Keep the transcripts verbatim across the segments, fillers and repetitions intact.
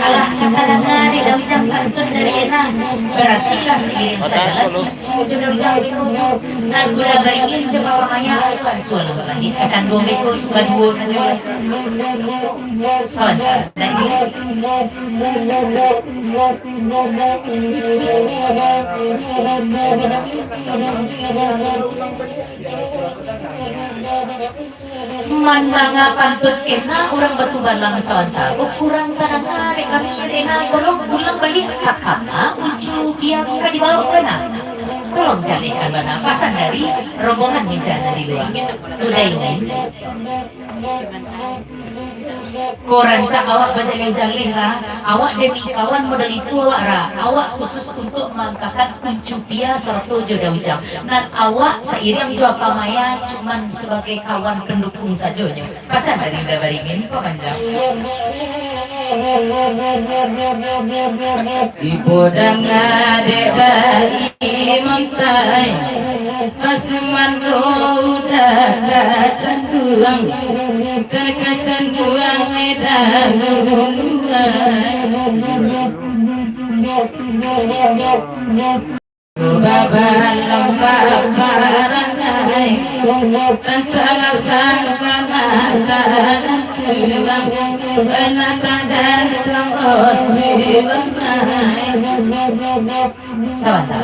Alah, ka tadanga dek Da Ujang pantun dari Ena, baratilah sairing sajalan jo Da Ujang beko tu. Nan gula baringin jo Papa Maya, ansuang-ansuang lah baitu. Kacanduang beko, suka duo sajo lah. Sabanta, Da Ijin. Mandanga pantun Ena urang Batubalang sabanta ko kurang tadanga dek kami, Ena, tolong ulang baliak ka kama uncu bia ka dibaok Ena. Tolong jalehkan bana pasan dari rombongan meja nan di lua. Uda Ijin. Ko rancak awak bajaleh-jaleh lah, awak demi kawan model itu awak lah, awak khusus untuak maangkakan uncu bia sarato jo Da Ujang. Nan awak sairiang jo Apa Maya cuman sabagai kawan pandukuang sajonyo. Pasan dari Uda Baringin, papanjang. Tibo danga dek Dai Montai, masuman ko uda kacanduang, takacanduang dahuluan. Babalong baparangai, rancana sangka mata dan tulang, bana tadan tulang oti bangai. Sabanta.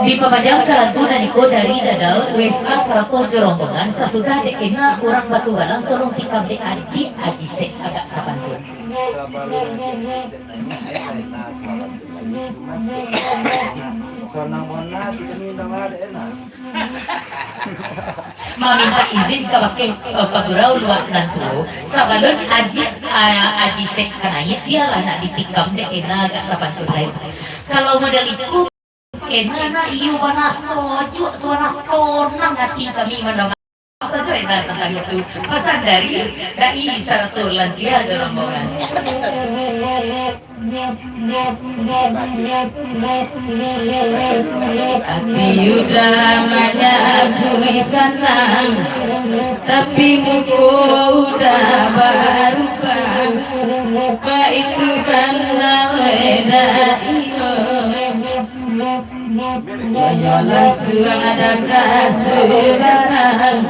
Dipapanjang ka lagu nan iko dari Dadal, W S A sarato jo rombongan, sasudah dek Ena urang Batubalang, tolong tikam dek Adiak Aji Sek agak sapantun. Mamintak izin kabake, eh, pagurau luak nan tuo, sabalun Aji, ah, Aji Sek ka naiak, bialah nak ditikam dek Ena agak sapantun lai. Kalau model iko, Ena nak iyo bana sajuak, sabana sonang ati kami mandanga sajo Ena tantang itu. Pasan dari Dai sarato lansia jo rombongan. Ati uda manyabuik sanang, tapi muko uda barubah. Baitu bana wai Dai. Iyolah suang ada ka subarang,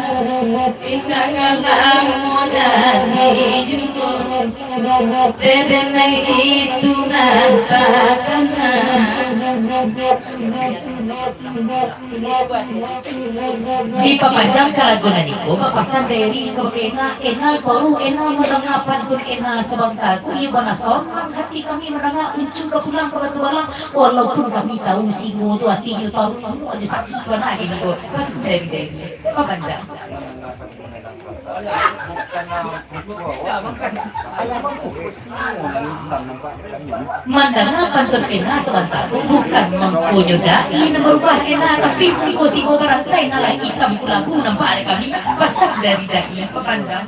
indak ka lamo jadi juo. Deden itu nan takana. Dipapanjang ka lagu nan iko, bapasan Deri kabake Ena, Ena toru, Ena mandanga pantun Ena sabanta ko, iyo bana sonang hati kami mandanga uncu ka pulang ka Batubalang, walaupun kami tahu singo tu hatinyo taruih ajo sakik bana kini ko. Pasan Deri, Deri. Bapasan. Mandanga pantun Ena sabanta tu, bukan mangkonyo Dai nan barubah Ena, tapi muko singo barantai nan lah itam kulabu nampak dek kami. Pasan Deri, Deri. Bapasan.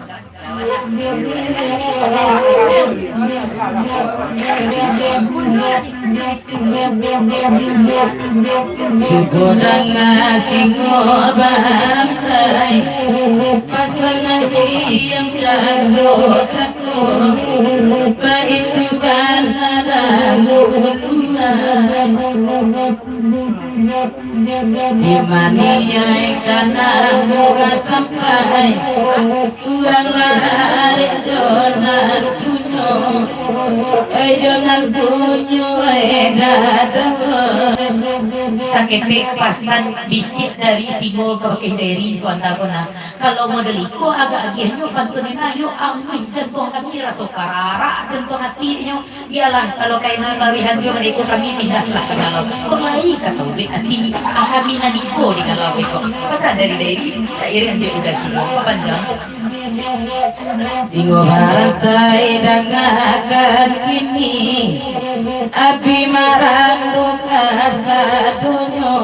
Suko danga singo barantai, pasangan siang cako-cako, baitu bana lalu. Dimaniai ka nan murah sampai, urang lah arek jo nan punyo. Eh, jo nan punyo, eh, dadang. Saketek pasan bisiak dari singo kabake Deri sabanta ko nah. Kalau model iko agak agiahnyo pantun Ena, yo amuih jantuang kami raso kararak jantuang atinyo. Bialah, kalau ka Ena labiahan jo mode iko kami pindahlah ka galau. Kok lai ka taubek ati, ah, kami nan iko di galau iko. Pasan Deri, Deri, sairiang jo Uda Singo, bapasan. Singo barantai dangakan kini, api marando kasadonyo,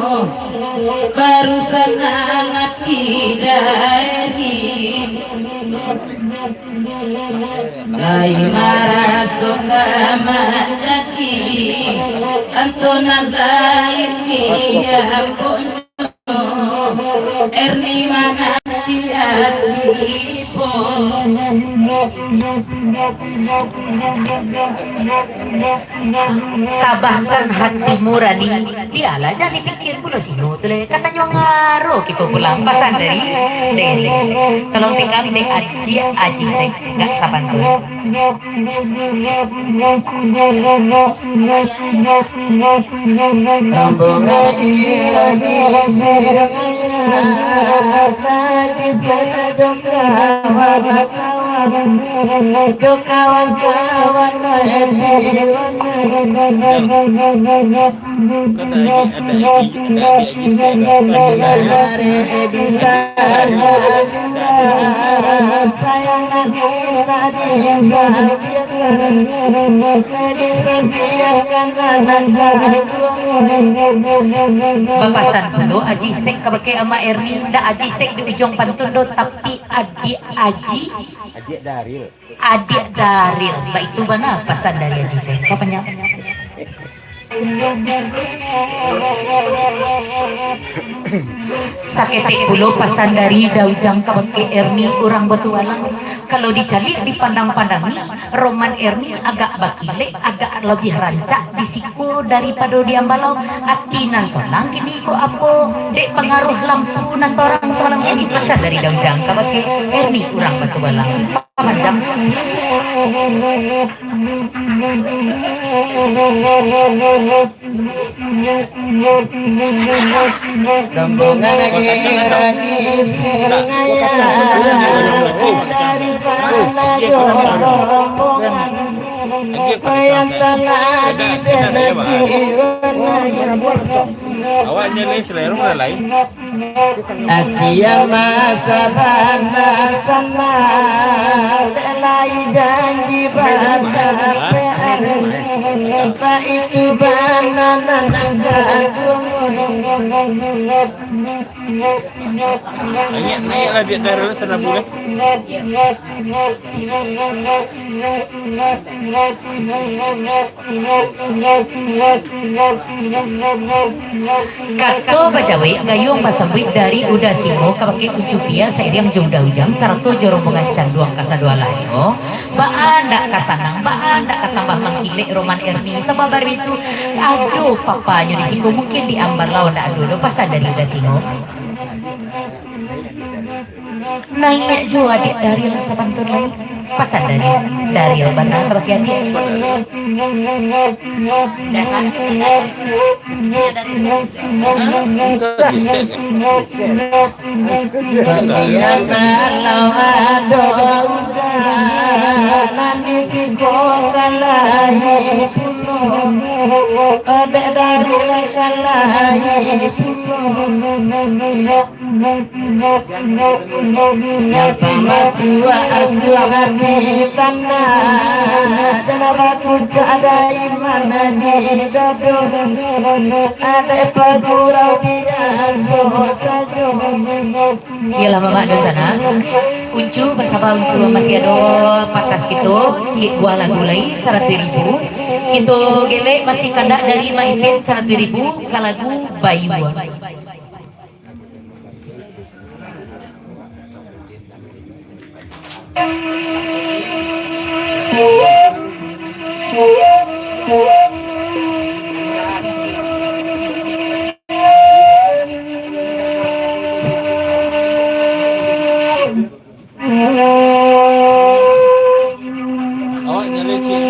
baru sanang ati Deri. Lai maraso ka manjadi, anto Lain ni ampun, Erni mananti ati pun. Tabahkan hati murani, dialah jan dipikir pulo sino tu leh. Katanyo ngaro kito pulang pasan dari Rere. Tolong tikam dek adiak Aji Sek, ndak sabantul. Rombongan Ira di Sirmaya, lagi sajo kawan-kawan, jo kawan-kawan. Kan ada, ada, ada, ada, ada, Bapasan pulo Aji Sek kabake Amak Erni, ndak Aji Sek di ujuang pantun doh, tapi Adiak Aji. Adiak Daril. Adiak Daril, baitu bana pasan dari Aji Sek. Saketek pulo pasan dari Daujang kabake Erni urang batualang. Kalau dicaliak dipandang-pandangi, Roman Erni agak bakilek, agak labiah rancak di siko daripado di Ambalau. Ati nan sonang kini ko apo, dek pangaruah lampu nan torang samalam kini. Pasan dari Daujang kabake Erni urang batualang. Pamanjang. Rombongan lagi ragi sirnaya dari panajo rombongan yang telah dijanjikan. Awak nyalai selera urang lain. Atia masa bana sana, lai janji batapean, baitu bana nan gaduh. Naiak, naiaklah biak darah lah, sana boleh. Kato bajawek, gayuang basambuik dari Uda Singo kabake Ucu Pia sairiang jo Uda Ujang sarato jo rombongan canduang kasadoalahnyo. Baa ndak ka sanang, baa ndak ka tambah mangkilek Roman Erni, sabab baitu ado papanyo di siko, mungkin di Ambalau ndak ado doh, pasan dari Uda Singo. Naiak juo adiak Daril sapantun lai. Pasan dari Daril bana kabake adiak. Bia kalau ado udan, nan di siko ka lai pulo, dek Daril ka lai pulo. Nyampang basuah-asuah di tanah, tanah bakucak daiman di dado. Adek pagurau biaso sajo. Iyolah, Mamak Don Sanak. Uncu, basaba Uncu, masih ado patas kito, ciek buah lagu lai, saratuih ribu. Kito gelek masih kandak dari Mak Ipin, saratuih ribu, ka lagu Bayu. Awak nyalai ciek.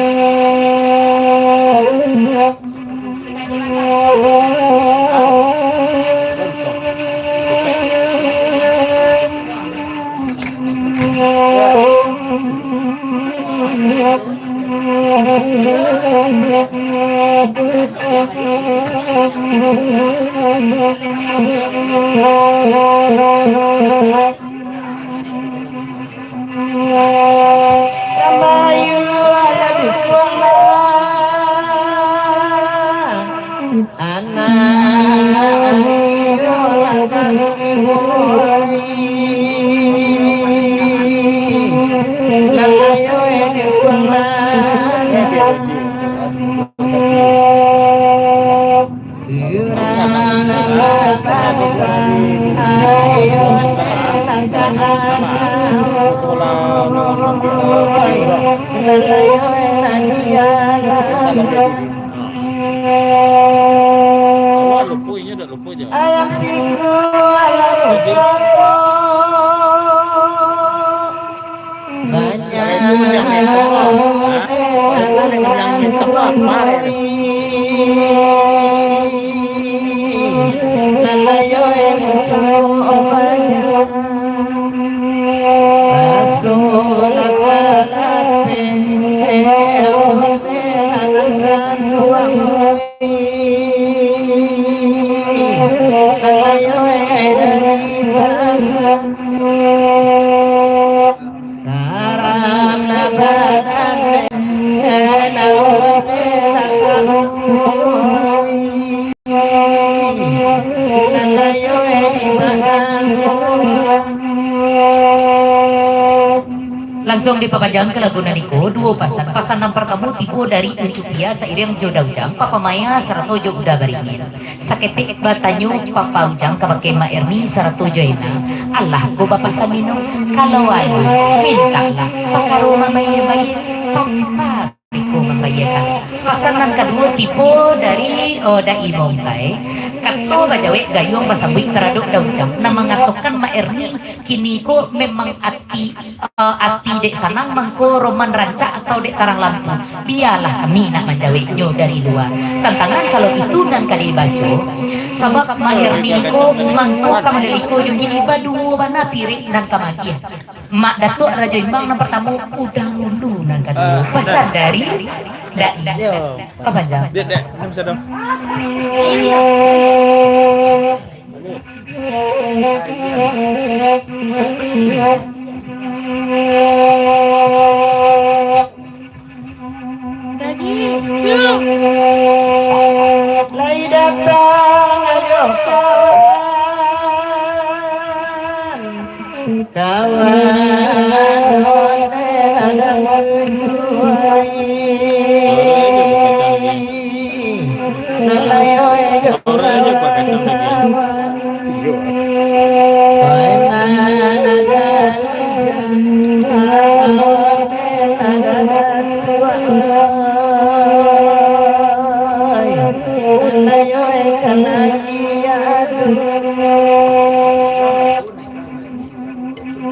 Awak lupo, inyo dak lupo je. Ayam siku alam soto. Banyak. Hah? Kalau itu yang minta apa, apa, ya? Nalayo yang sama banyak. Rasul akan Langsuang dipapanjang ka lagu nan iko, duo pasan. Pasan nan partamo tibo dari Ucup Pia sairiang jo Daujang, Papa Maya sarato jo Uda Baringin. Saketek batanyo Papa Ujang kabake Mak Erni sarato jo Ena, "Alah ko bapasan minum, kalau anu, mintaklah, pakaro mambayia-bayia, Papa beko mambayiakan." Pasan nan kaduo tibo dari, oh, Dai Montai. Kato bajawek gayuang basambuik taradok Daujang, nan mangatokan Mak Erni kini ko memang ati, eh, ati dek sanang mangko roman rancak atau dek tarang lampu. Bialah kami nak manjaweknyo dari lua. Tantangan kalau itu nan ka dibaco, sabab Mak Erni ko mangko ka Mandaliko jo kini baduo bana pirik nan ka magiah. Mak Datuak Rajo Imbang nan partamo, Uda Ngulu nan kaduo. Pasan dari Dai. Yo. Apa, Jang? Dek, dek, minum sadang. Lai datang ajo kawan, kawan onde ladang tuai. Nalayo jo kawan.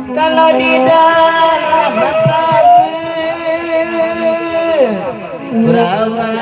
Kalau di dalam perawan,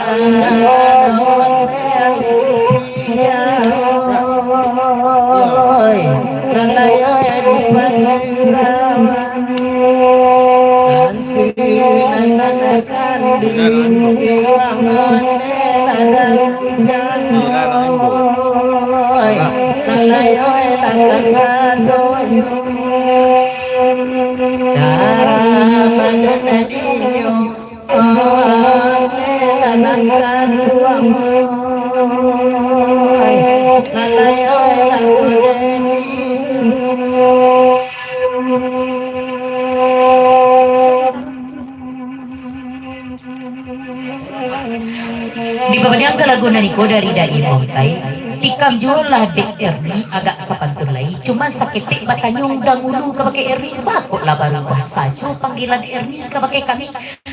Dipapanjang ka lagu nan iko dari Dai Montai. Tikam juo lah dek Erni agak sapantun lai. Cuman saketek batanyo dahulu kabake Erni, baa kok lah barubah sajo panggilan Erni kabake kami.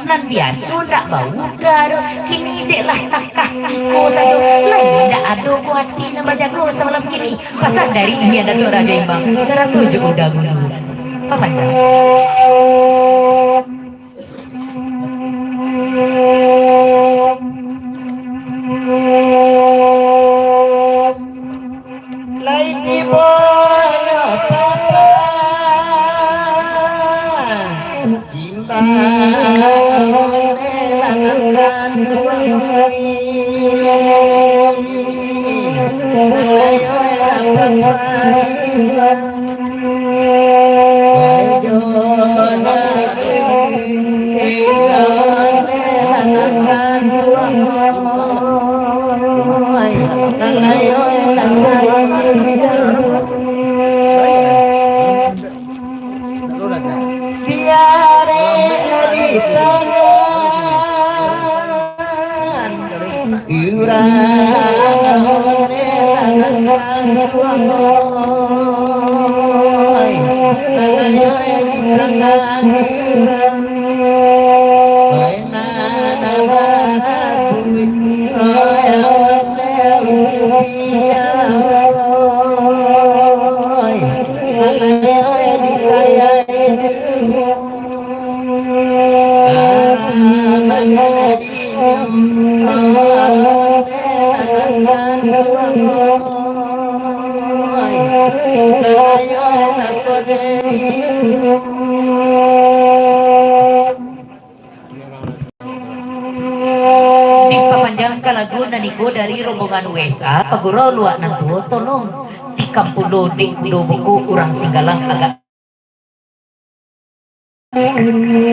Nan biaso ndak bauda doh, kini dek lah takah iko sajo. Lai ndak ado ko ati nan bajago samalam kini. Pasan dari India Datuk Rajo Imbang, sarato jo Uda Ngulu. Papanjang. Lai tibo nyo papan, imbau melanangkan bumi. Dipapanjangkan lagu nan iko dari rombongan U S A, pagurau luak nan tuo, tolong tikam pulo dek kudo buku urang Singgalang agak.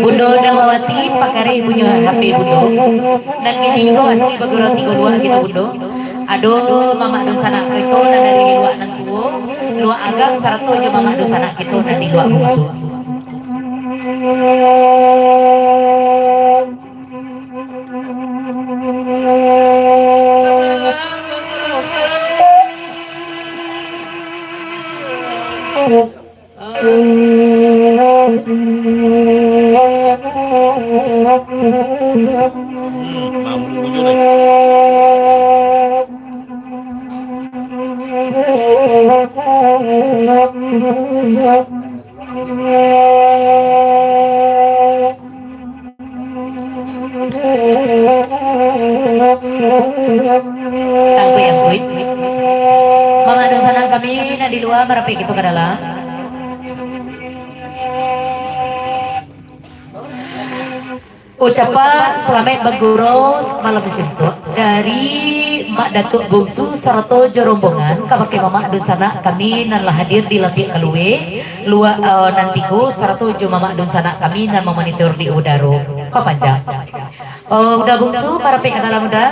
Bundo Dalmawati, pakareh punyo H P Bundo. Nan kini ko asli bagurau tigo luak gitu, Bundo. Ado mamak dunsanak kito nan dari luak nan tuo, luak agam, sarato jo mamak dunsanak kito nan di luak bungsu. Angkuik, angkuik. Mamak dunsanak kami nan di lua, marapek kito ka dalam. Ucapan salamaik bagurau malam suntuak dari Mak Datuak Bungsu sarato jo rombongan, kabake mamak dunsanak kami nan lah hadir di lapiak kalua, luak, eh, nan tigo, sarato jo mamak dunsanak kami nan mamonitor di udaro. Papanjang. Oh, Uda Bungsu, marapek ka dalam, Uda.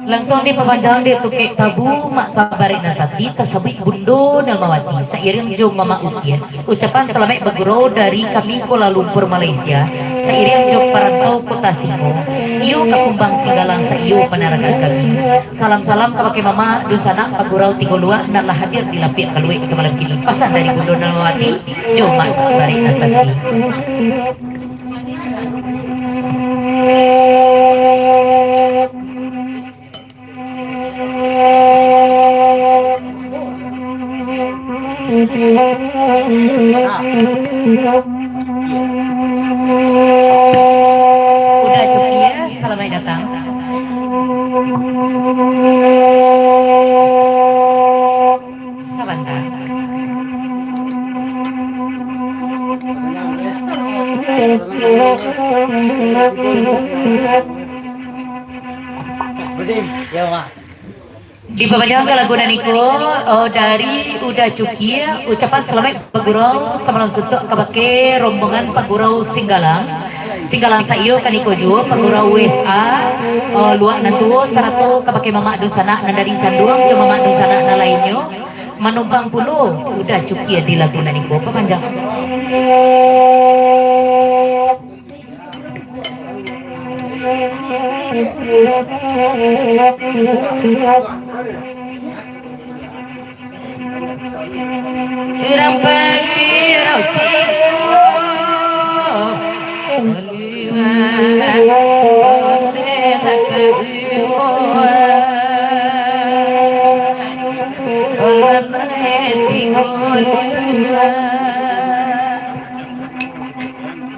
Langsuang dipapanjang dek Tukek Tabu, Mak Sabarek Nasati, tasabuik Bundo Dalmawati, sairiang jo Mamak Utian. Ucapan salamaik bagurau dari kami Kuala Lumpur, Malaysia, sairiang jo parantau Kota Singo. Iyo ka kumbang Singgalang saiyo panaragan kami. Salam-salam kabake mamak, dunsanak, pagurau tigo luak nan lah hadir di lapiak kaluek samalam kini. Pasan dari Bundo Dalmawati jo Mak Sabarek Nasati. Uda Cukia, salamaik datang. Sabanta. Dipapanjang ka lagu nan iko, oh, dari Uda Cukia, ucapan salamaik pagurau samalam suntuak kabake rombongan pagurau Singgalang. Singgalang saiyo kaniko juo, pagurau U S A, oh, luak nan tuo, sarato kabake mamak dunsanak nan dari Canduang, jo mamak dunsanak nan lainnyo. Manumpang pulo Uda Cukia di lagu nan iko, papanjang.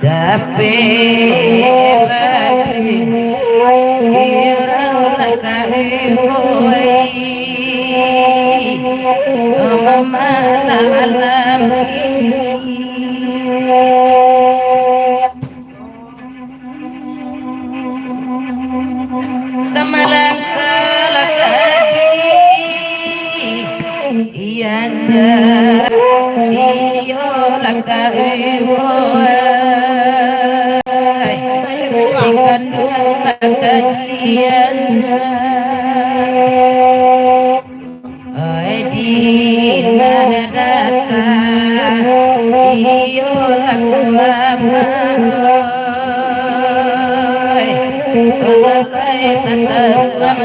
Tapi bagi hirau lakah ihoi, mamalam-malam ini. Tamalangkah lakah di Iya, iyo lakah, si kanduang lakah, iya. Oi, dina datang, iyo lakah, oi. Oi, tatap.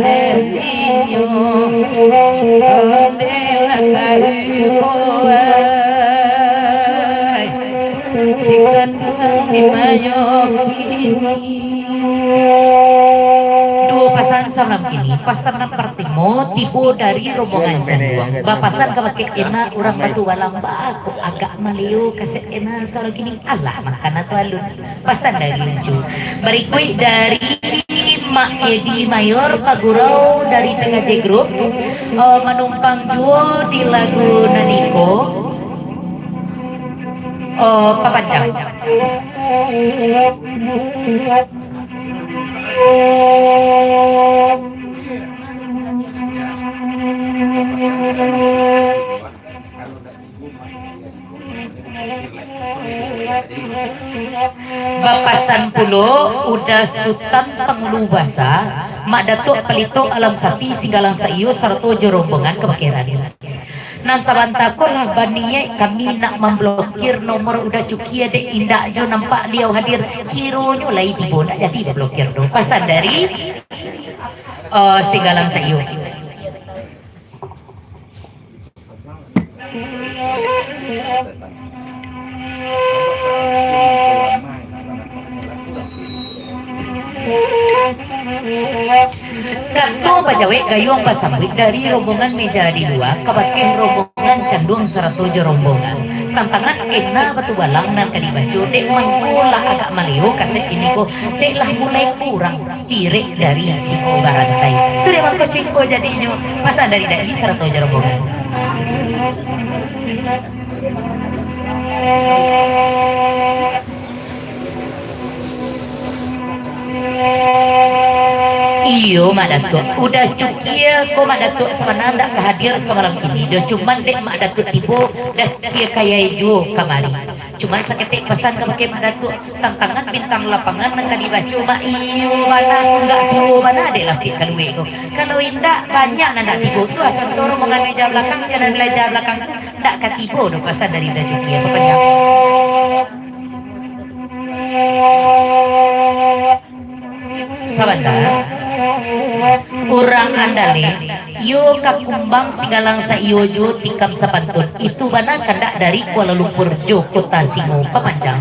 Karameninyo, ondelah kayu, wai, si kanduang di mayo kini. Duo pasan samalam kini, pasan nan partimo tibo dari rombongan Canduang, bapasan kabake Ena urang Batu Balang, baa kok agak maleo kasek Ena samalam kini. Alah, makanan tu alun. Pasan dari Uncu. Barikuik dari Mak Edi Mayor, pagurau dari T K J Group, eh, manumpang juo di lagu nan iko, eh, papanjang. Bapasan pulo Uda Sutan Pangulu Basa, Mak Datuak Palito Alam Sati, Singgalang Saiyo, sarato jo rombongan ka Bakerani. Nan sabanta ko lah baniaik kami nak mamblokir nomor Uda Cukia, dek indak jo nampak liau hadir, kironyo lai tibo, ndak jadi diblokir doh. Pasan dari, eh, Singgalang Saiyo. Kato bajawek gayuang basambuik dari rombongan meja di lua, kabakeh rombongan Canduang sarato jo rombongan. Tantangan Ena Batu Balang nan ka dibaco, dek mangko lah agak maleo kasek kini ko, dek lah mulai kurang pirek dari siko barantai. Tu dek mangko cingko jadinyo, pasan dari Dai sarato jo rombongan. Iyo, Mak Datuak. Uda Cukia ko, Mak Datuak, sabana ndak ka hadir samalam kini doh, cuman dek Mak Datuak tibo, Uda Cukia kayai juo kamari. Cuman saketek pasan kabakeh Mak Datuak, tantangan bintang lapangan nan ka dibaco, Mak, iyo bana, tunggak juo bana dek lapiak kaluek ko. Kalau indak, banyak nan ndak tibo tu, ah, contoh rombongan meja balakang, nan meja balakang tu ndak ka tibo doh, pasan dari Uda Cukia, papanjang. Sabanta. Urang andaleh, iyo ka kumbang Singgalang Saiyo jo tikam sapantun. Itu bana kandak dari Kuala Lumpur jo Kota Singo, papanjang.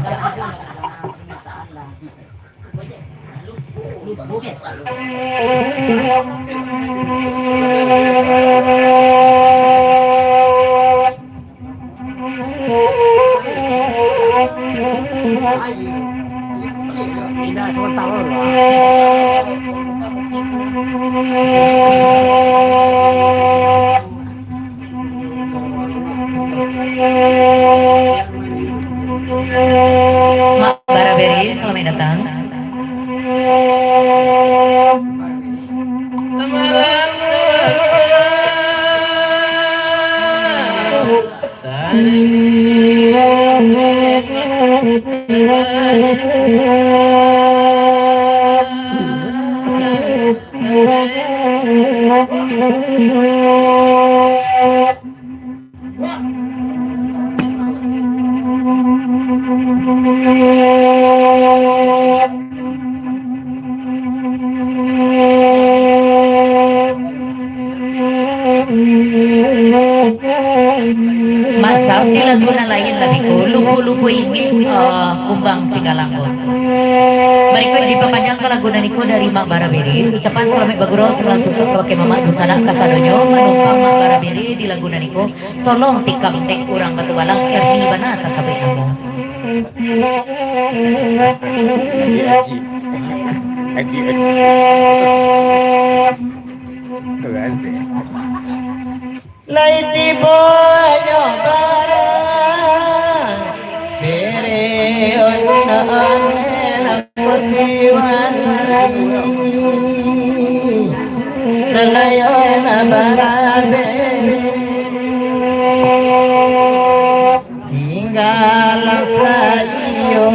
Mak Sam di lagu nan lain lah beko, lupo-lupo ingek, eh, kumbang singgalang ko. Barikuik dipapanjangkan lagu nan iko dari Mak Barabere. Ucapan salamaik bagurau, salam suntuak kabake mamak dunsanak kasadonyo, manumpang Mak Barabere di lagu nan iko. Tolong tikam dek urang Batubalang, Erni bana tasabuik namo. Haji, Haji. Haji, Haji. Keren sih. Lai tibo jo bara, bere on on. Putihan lalayo na barabe, tinggalah saiyo,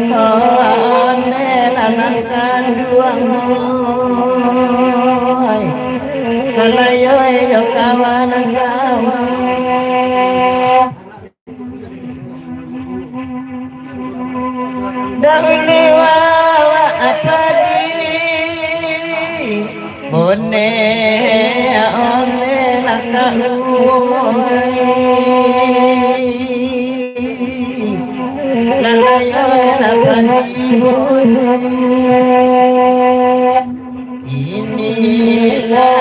one nan kanduang, oi, lalayo jo kawan-kawan. Dahulu awak padi, bone oleh lakak uwai. Lalayo lah padi bone. Inilah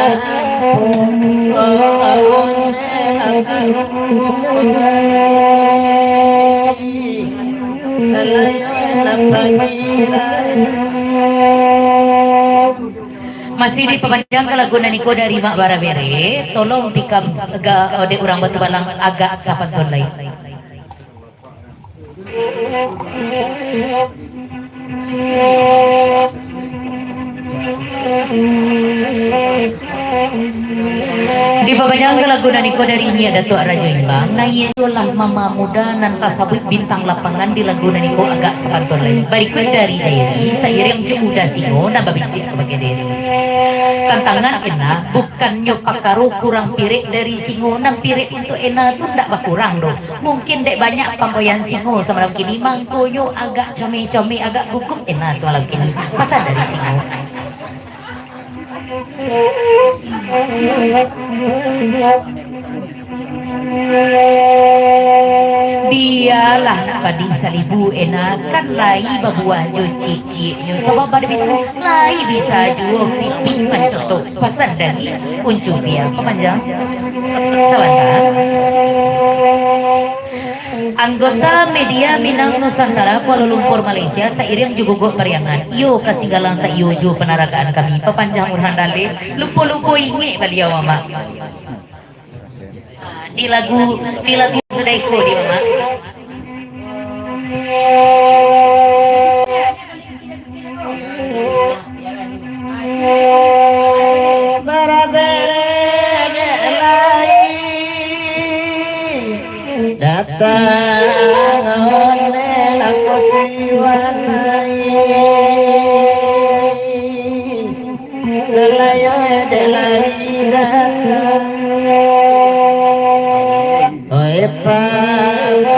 Masih dipapanjang ka lagu nan iko dari Mak Barabere, tolong tikam ga-, dek urang Batubalang agak sapantun lai. Dipapanjang ka lagu nan iko dari Inyiak Datuak Rajo Imbang, nan iyo lah mama muda nan tasabuik bintang lapangan di lagu nan iko agak sapantun lai. Barikuik dari Dairi, sairing jo Uda Singo nan babisiak kabake Dairi. Tantangan Ena, bukannyo pakaro kurang pirek dari Singo, nan pirek untuak Ena tu ndak bakurang doh. Mungkin dek banyak panggoyan Singo samalam kini, mangkonyo agak comeh-comeh, agak gugup Ena samalam kini. Pasan dari Singo. Bialah nak padi salibu Ena, kan lai babuah jo ciek-cieknyo. Sabab ado bitu lai bisa juo pipih mancotok. Pasan dari Uncu Pia. Papanjang. Sabanta. Anggota Media Minang Nusantara, Kuala Lumpur, Malaysia, sairing jo Guguk Pariangan. Iyo, kasinggalan saiyo jo panaragaan kami, papanjang urang daleh, lupo-lupo ingek baliau, Mamak. Di lagu, di lagu sudah iko di, Mamak. Barabere dek lai, datang oleh laku tiwan lai. Lalayo dek lai datang. Oi, pangaimbang,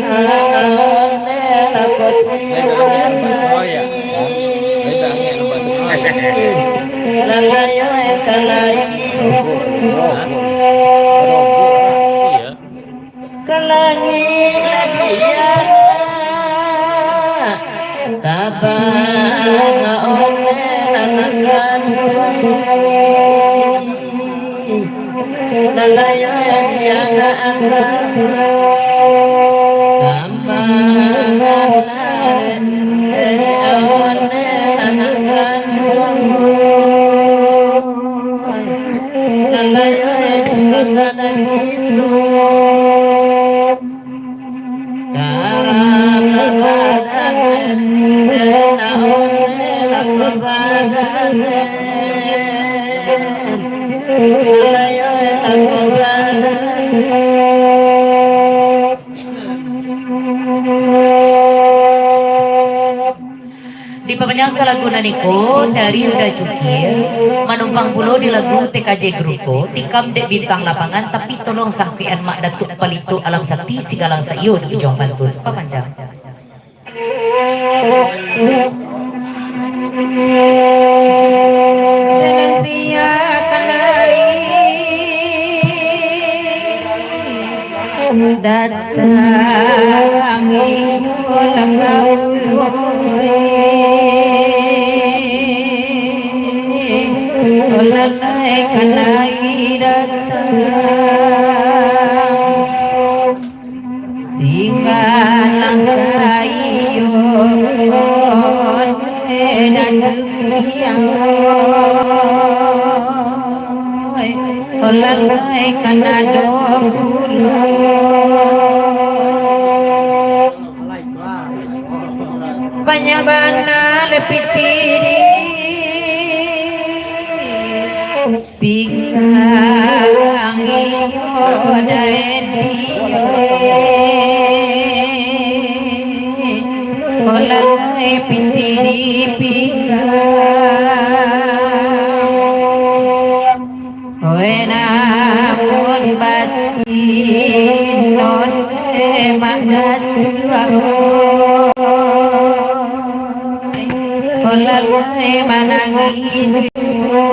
anak onde lakot. Lalayo ka lai. Ka langik lah dianak, tabang oleh anak kanduang. Lalayo dianak, tabang oleh anak kanduang. Dipapanjang ka lagu nan iko dari Uda Cukir, manumpang pulo di lagu T K J Grup ko, tikam dek bintang lapangan, tapi tolong sangkekan Mak Datuak Palito Alam Sakti, Sigalang Saiyo di Ujuang Pantun. Papanjang. Dengan sia tanai. Datang iyo lakau, lalai kanai datang. Singgalang saiyo, lalai kanado pulo. Banyak bana le pitih di pinggang iyo daen iyo, lalai pitih di pinggang. Oi, namun batin non lemak datuak, oi, lalai manangih juo.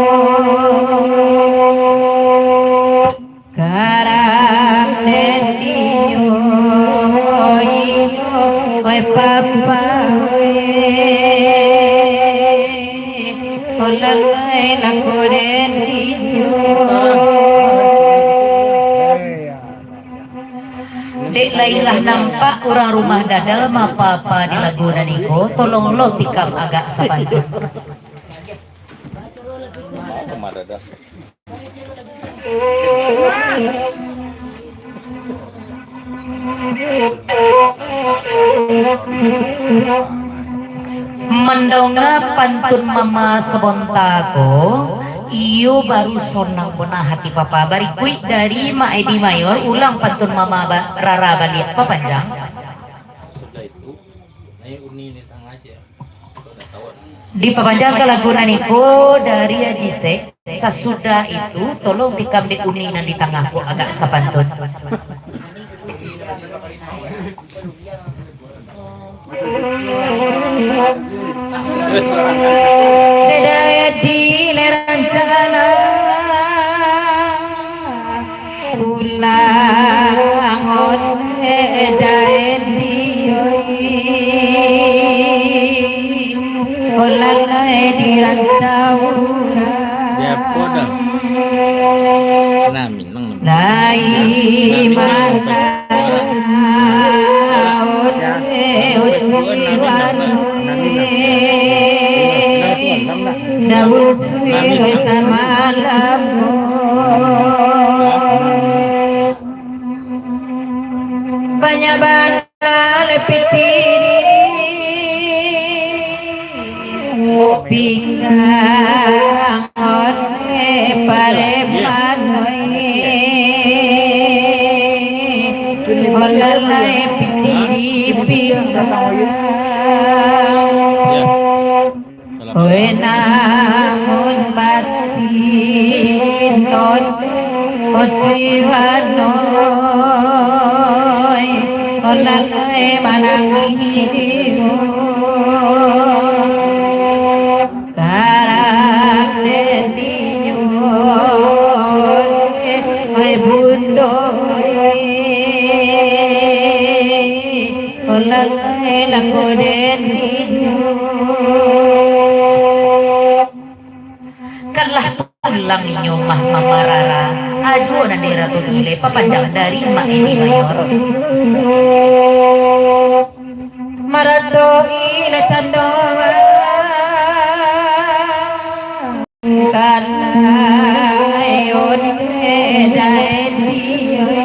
Karam den dinyo iyo, oi papa, oi, lalai lako den dinyo. Dek lai lah nampak urang rumah dadal mapapa di lagu nan iko, tolong lo tikam agak sapantun. Mandonga pantun mama sabonta ko, iyo baru sonang bana hati papa. Barikuik dari Mak Edi Mayor, ulang pantun mama ba-, Rara baliak, papanjang. Dipapanjangkan lagu nan iko dari Aji Sek, sasudah itu, tolong tikam dek uni nan di tangah ko agak sapantun. Dek Daedi le rancana pulang oleh Daedi, oi, lalai di rantau urang. Di apo dah? Nami. Lai marah, Daun suwir samalam. Banyak bana le pitih di pinggang oleh pareman, oi, lalai pitih di pinggang. Oi, namun batin non otiwan, oi, lalai manangih. Karano dinyo, oi bundo, oi, lalai lako den dinyo. Kan lah pulang inyo mah mamarara. Ajuo nan dirato ile papanjang dari Mak Edi Mayor. Marato ile cando bangkalai, onde daen dioi,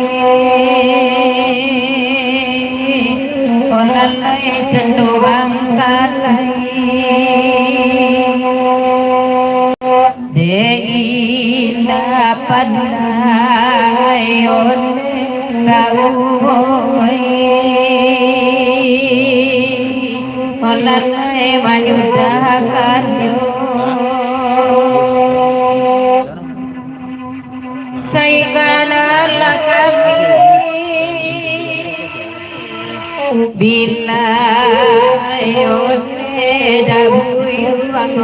olalai cando bangkalai. Dek indak pandai oleh kau, oi, olalai manyudahkannyo. Saingkanalah kami. Bila iyo ne dabuyuang,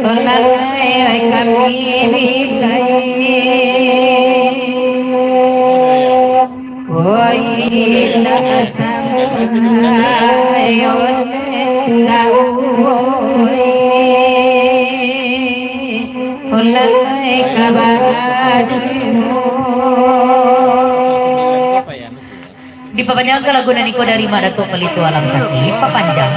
lalai kami bilai. Dipapanjangkan lagu nan iko dari Mak Datuk Palito Alam Sakti, papanjang.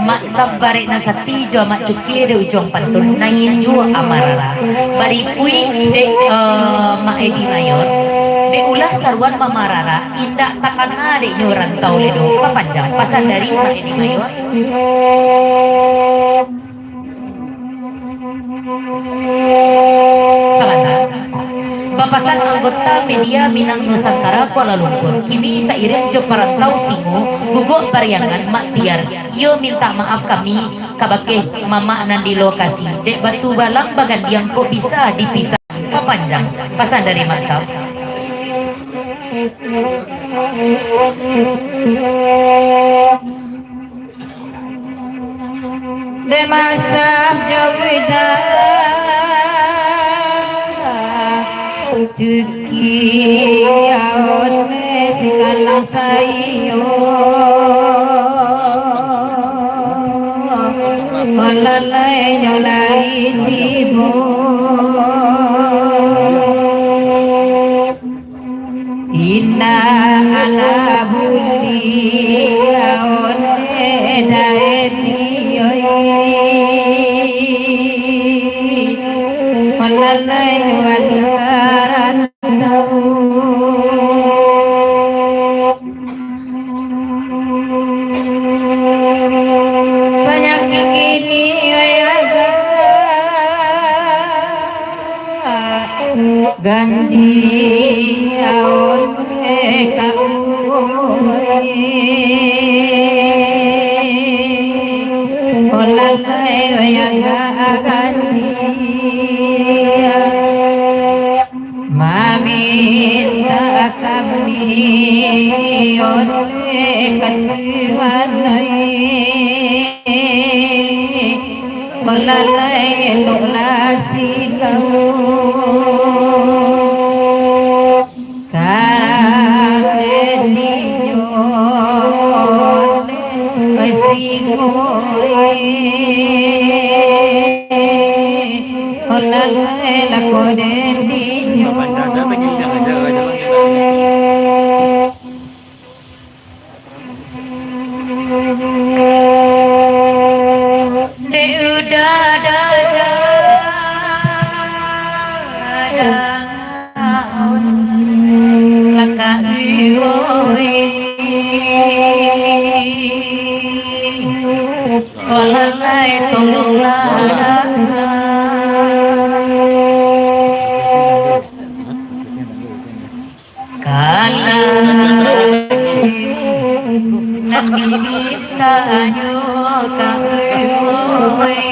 Mak Sab barek nan sakti jo Mak Cukie dek ujuang pantun, nangin juo amarara. Baripuik dek, eh, Mak Edi Mayor, dek ulah saruan mamarara, indak takana dek nyo rantau ledo. Papanjang, pasan dari Mak Edi Mayor. Sabanta. Bapasan anggota media Minang Nusantara Kuala Lumpur, kini sairing jo parantau Singo, Gugok Pariangan, Mak Tiar, iyo mintak maaf kami kabake mamak nan di lokasi, dek batu balang bagandiang kok bisa dipisah. Papanjang, pasan dari Mak Sab. Dek Mak Sab jo Wida, Cukie, Aun, Singgalang Sayo, malalai nyo lai tibo. Inang anak buliau, ondeh dae pioi, malalai wali karantau. Panyakik kini, oi, agak ganji, aun, eh, kaum, eh, olah, eh, oi, agak ganji. Mamintak kami oleh ka Tuhan, malalai eloklah silau. Karano inyo oleh Singo, eh, Olah lako den dinyo. Dek uda dada, dada, lakak iwoi. Walalai tolonglah. Kalau nan dimintanyo ka uwoi,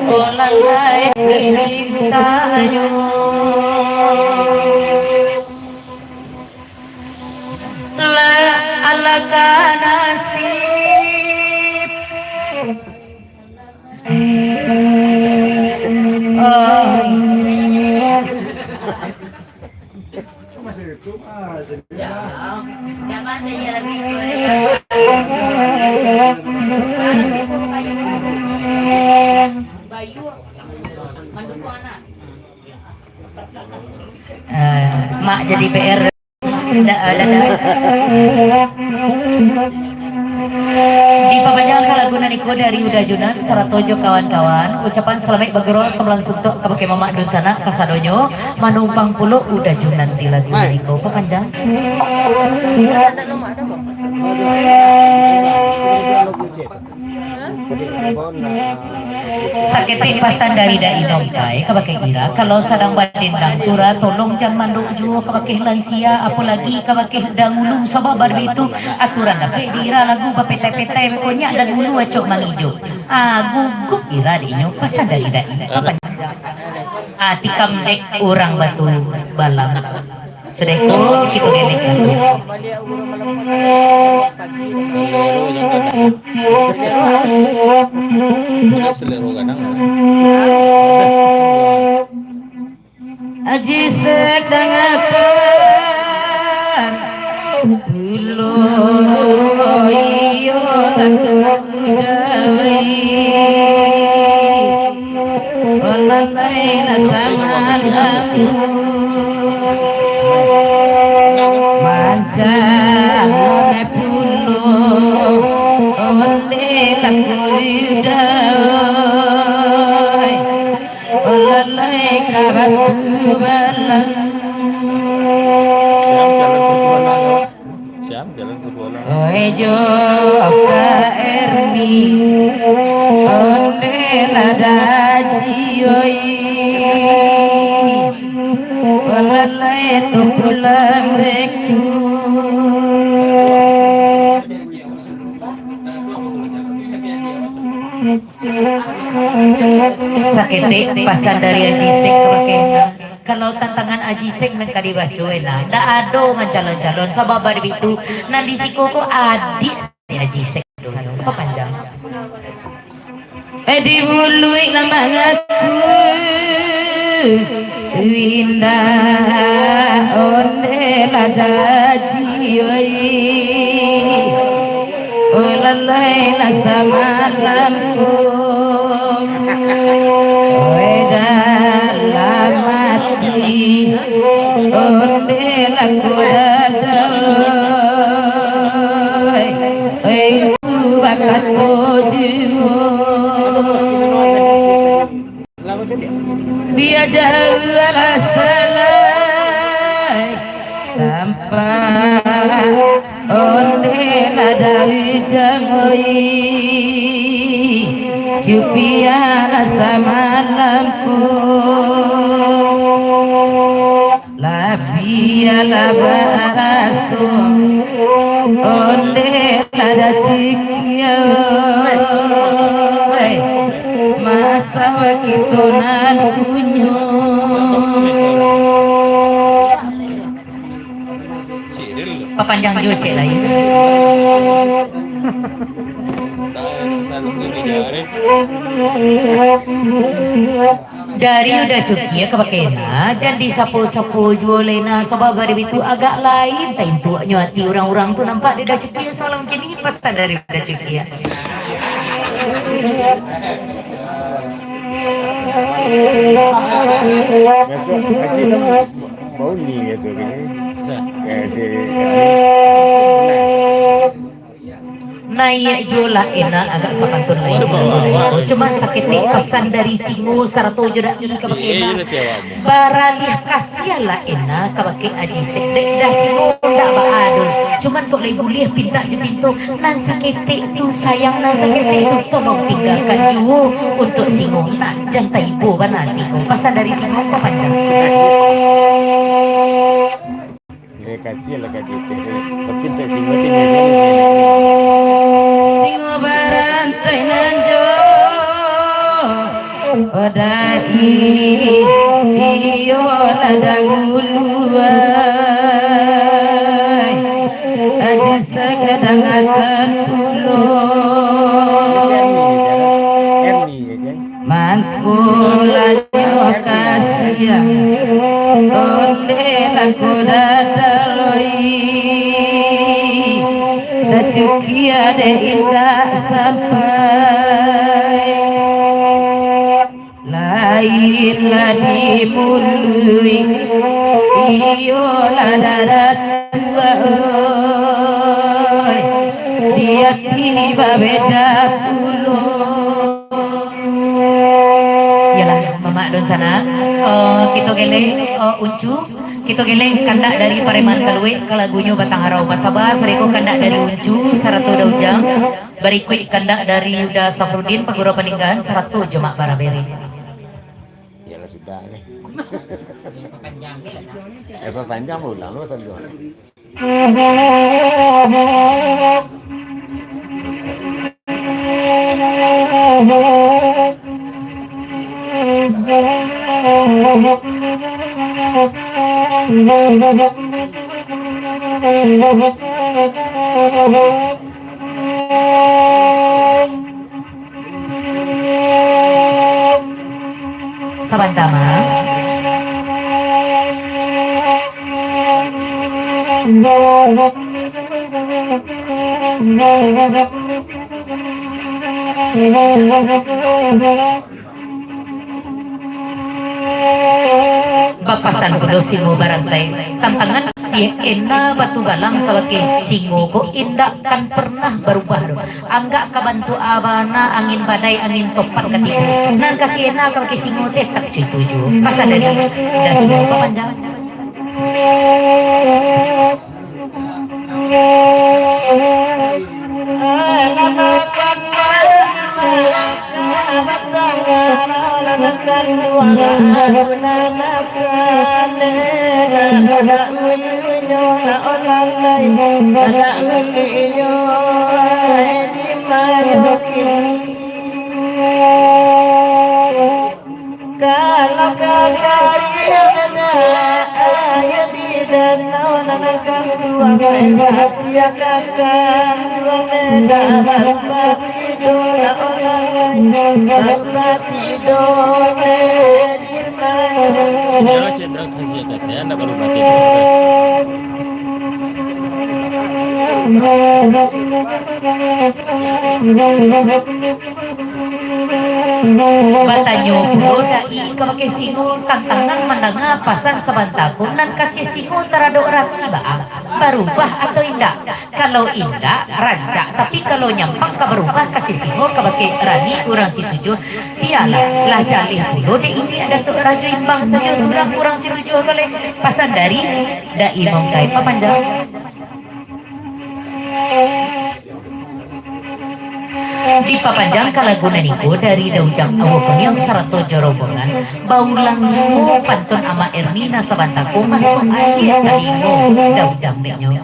walalai dimintanyo. Lah, alangkah nasib. Oh. Eh, mak jadi P R. Ndak, eh, ndak, ndak. Dipapanjangkan lagu nan iko dari Uda Junan sarato jo kawan-kawan. Ucapan salamaik bagurau, salam suntuak kabake mamak dunsanak kasadonyo. Manumpang pulo Uda Junan di lagu nan iko. Papanjang. Saketek pasan dari Dai Nongkai kabake Ira, kalau sadang badendang tu, Ra, tolong jan mandok juo kabake lansia, apolagi kabake dangulu, sabab baitu aturan dapek di Ira lagu bapetai-petai, beko nyo dangulu acok mangijo. Ah, gugup Ira dek inyo, pasan dari Dai. Papanjang. Ah, tikam dek urang batu balang. Sudah itu, kito gelek. Selero yang gadang. Selero gadang. Aji sadang apa? Pulo iyo takudai, olalai lah samalam. Mancangan pulo onde lah kudai. Olalai ka batu balang. Siam, jalan satu alang. Oi, jo ka Erni, onde lah daji, oi. Olalai tu pulang deku. Saketek pasan dari Aji Sek tu bakeh. Kalau tantangan Aji Sek nan ka dibaco, Ena, ndak ado mancalon-calon, sabab baritu nan di siko ko adiak Aji Sek dulu. Papanjang. Eh, di buluik lah mangaku indak, onde lah daji, oi. Olalai lah samalam ko. Oi, dalam ati, onde lah ko dadai. Oi, ku bakato juo. Bia jauah lah salai tampak, onde lah dari jamoi. Cupialah samalam ko. Labialah baraso, onde lah dacikia, oi. Masawa kito nan punyo. Papanjang juo cek lai. Dari Uda Cukia ka bakeh Ena, jan disapo-sapo juo lai Ena, sabab baritu agak lain taintuaknyo ati urang-urang tu nampak di Uda Cukia samalam kini, pasan dari Uda Cukia. Masuk lagi nama bau ni biasa kan. Nah. Naiak juo lah Ena agak sapantun lai. Cuman saketek pasan dari Singo sarato jo Dai ka bakeh Ena. Baraliah kasiahlah Ena ka bakeh Aji Sek, dek dah Singo ndak baa doh. Cuman kok lai buliah pintak jo pinto, nan saketek tu sayang, nan saketek tu tolong tinggakan juo untuak Singo, nak jan taibo bana ati ko. Pasan dari Singo ko panjang. Terima kasih lah, Kak Cicek. Tapi tak Singo tinggal di sini. Singo barantai nan jo Dai, iyo lah dahulu ai. Aji sagadang akan pulo. Mangko lah nyo kasiah, onde lah ko dadaloi, dacukia dek indak sampai. Lain lah di mului, iyo lah dadatua oi, di ati babeda pulo. Iyolah, mamak dunsanak, eh, kito gelek, eh, Uncu, kito gelek kandak dari Pareman Kaluek ka lagunyo Batang Harau Masaba, sore ko kandak dari Uncu sarato Daujang, barikuik kandak dari Uda Safrudin Pagura Paninggalan sarato jo Mak Barabere. Iyolah sudah ni. Eh, panjang ulang lo tadi. Sabanta, Mak. Bapasan pulo singo barantai, tantangan si Ena Batu Balang kabake singo ko indak kan pernah barubah doh. Anggak ka bantuak a bana angin badai, angin topan ka tibo. Nan ka si Ena kabake singo tetap co itu juo. Pasan dari Uda Singo, papanjang. Kalau ka kariang aia di danau nan kanduang, kasiah ka kanduang, indak barubah tido lah urang, barubah tido di mayo. Iyolah, cek urang kasiah-kasiah, indak barubah tido. Batanyo pulo dai kabake singo, tantangan mandanga pasan sabanta ko, nan kasiah singo taradok rami baa, barubah atau indak? Kalau indak, rancak, tapi kalau nyampang ka barubah kasiah singo kabake rami urang Situjuah, bialah, lah jaleh pulo dek indak Datuak Rajo Imbang sajo surang urang Situjuah baleh. Pasan dari Dai Maungkai, papanjang. Dipapanjang ka lagu nan iko dari Da Ujang Awo Kuniang sarato jo rombongan, baulang juo pantun Amak Erni nan sabanta ko masuak aia talingo Da Ujang dek nyo.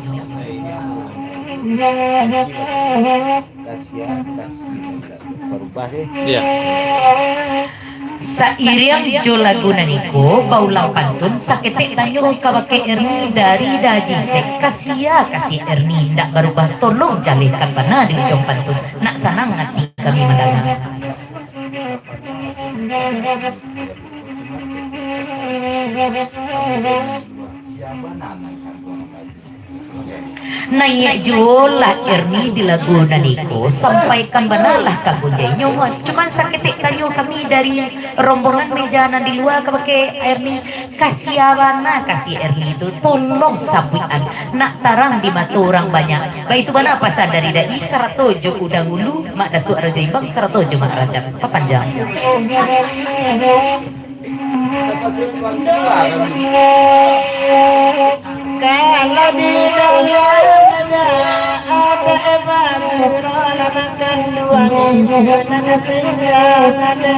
Kasiah, kasiah, barubah, eh. Iya. Sairiang jo lagu nan iko, baulang pantun, saketek tanyo kabake Erni dari Da Haji Sek, kasiah, kasiah Erni indak barubah, tolong jalehkan bana di ujuang pantun, nak sanang ati kami mandanga. Naiak juo lah Erni di lagu nan iko, sampaikan bana lah ka gunjai nyo. Cuman saketek tanyo kami dari rombongan meja nan di lua kabake Erni, kasiah bana kasiah Erni tu, tolong sabuikan, nak tarang di mato urang banyak. Baitu bana pasan dari Dai sarato jo Uda Ngulu, Mak Datuak Rajo Imbang sarato jo Mak Rajab. Papanjang. Kalau di dalamnya ada Eva Nurul, anak kanduang Ibu, anak senja, ada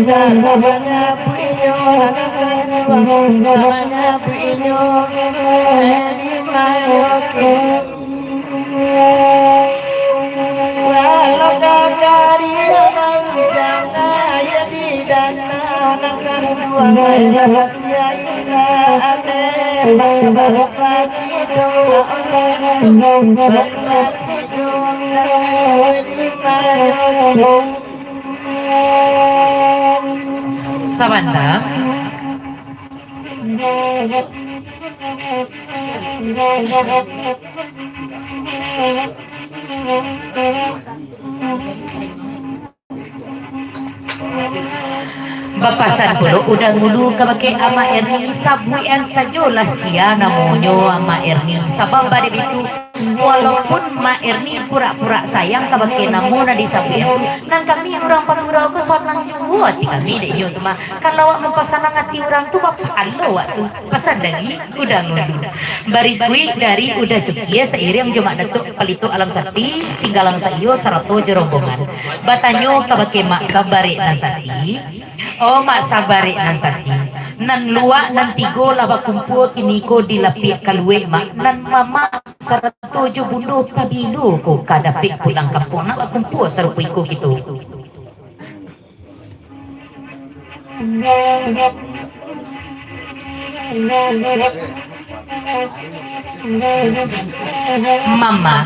dalamnya Puyo, anak kanduang, namanya Puyo, di Mayoke. Walau gagari orang jangan ya di danau, nak kanduang air rahasia indah, ate bang berpati doa orang berpati doa di mana. Sabanta. Bapasan pulo Uda Ngulu kabake Amak Erni, sabuikan sajolah sia namonyo Amak Erni, sabab baitu, walaupun Mak Erni purak-purak sayang kabake namo nan disabuikan tu, nan kami urang pagurau ko sanang juo ati kami dek iyo tu mah. Kalau awak mampasanang ati urang tu, bapahalo awak tu. Pasan dari Uda Ngulu. Barikuik dari Uda Cukia sairiang jo Mak Datuak Palito Alam Sakti, Singgalang Saiyo sarato jo rombongan. Batanyo kabake Mak Sabarek nan sakti, "Oh, Mak Sabarek nan sakti, nan luak nan tigo lah bakumpua kiniko di lapiak kaluek, Mak, nan Mamak sarato jo Bundo pabilo ko ka dapek pulang kampuang, nak bakumpua sarupo iko kito?" Mama,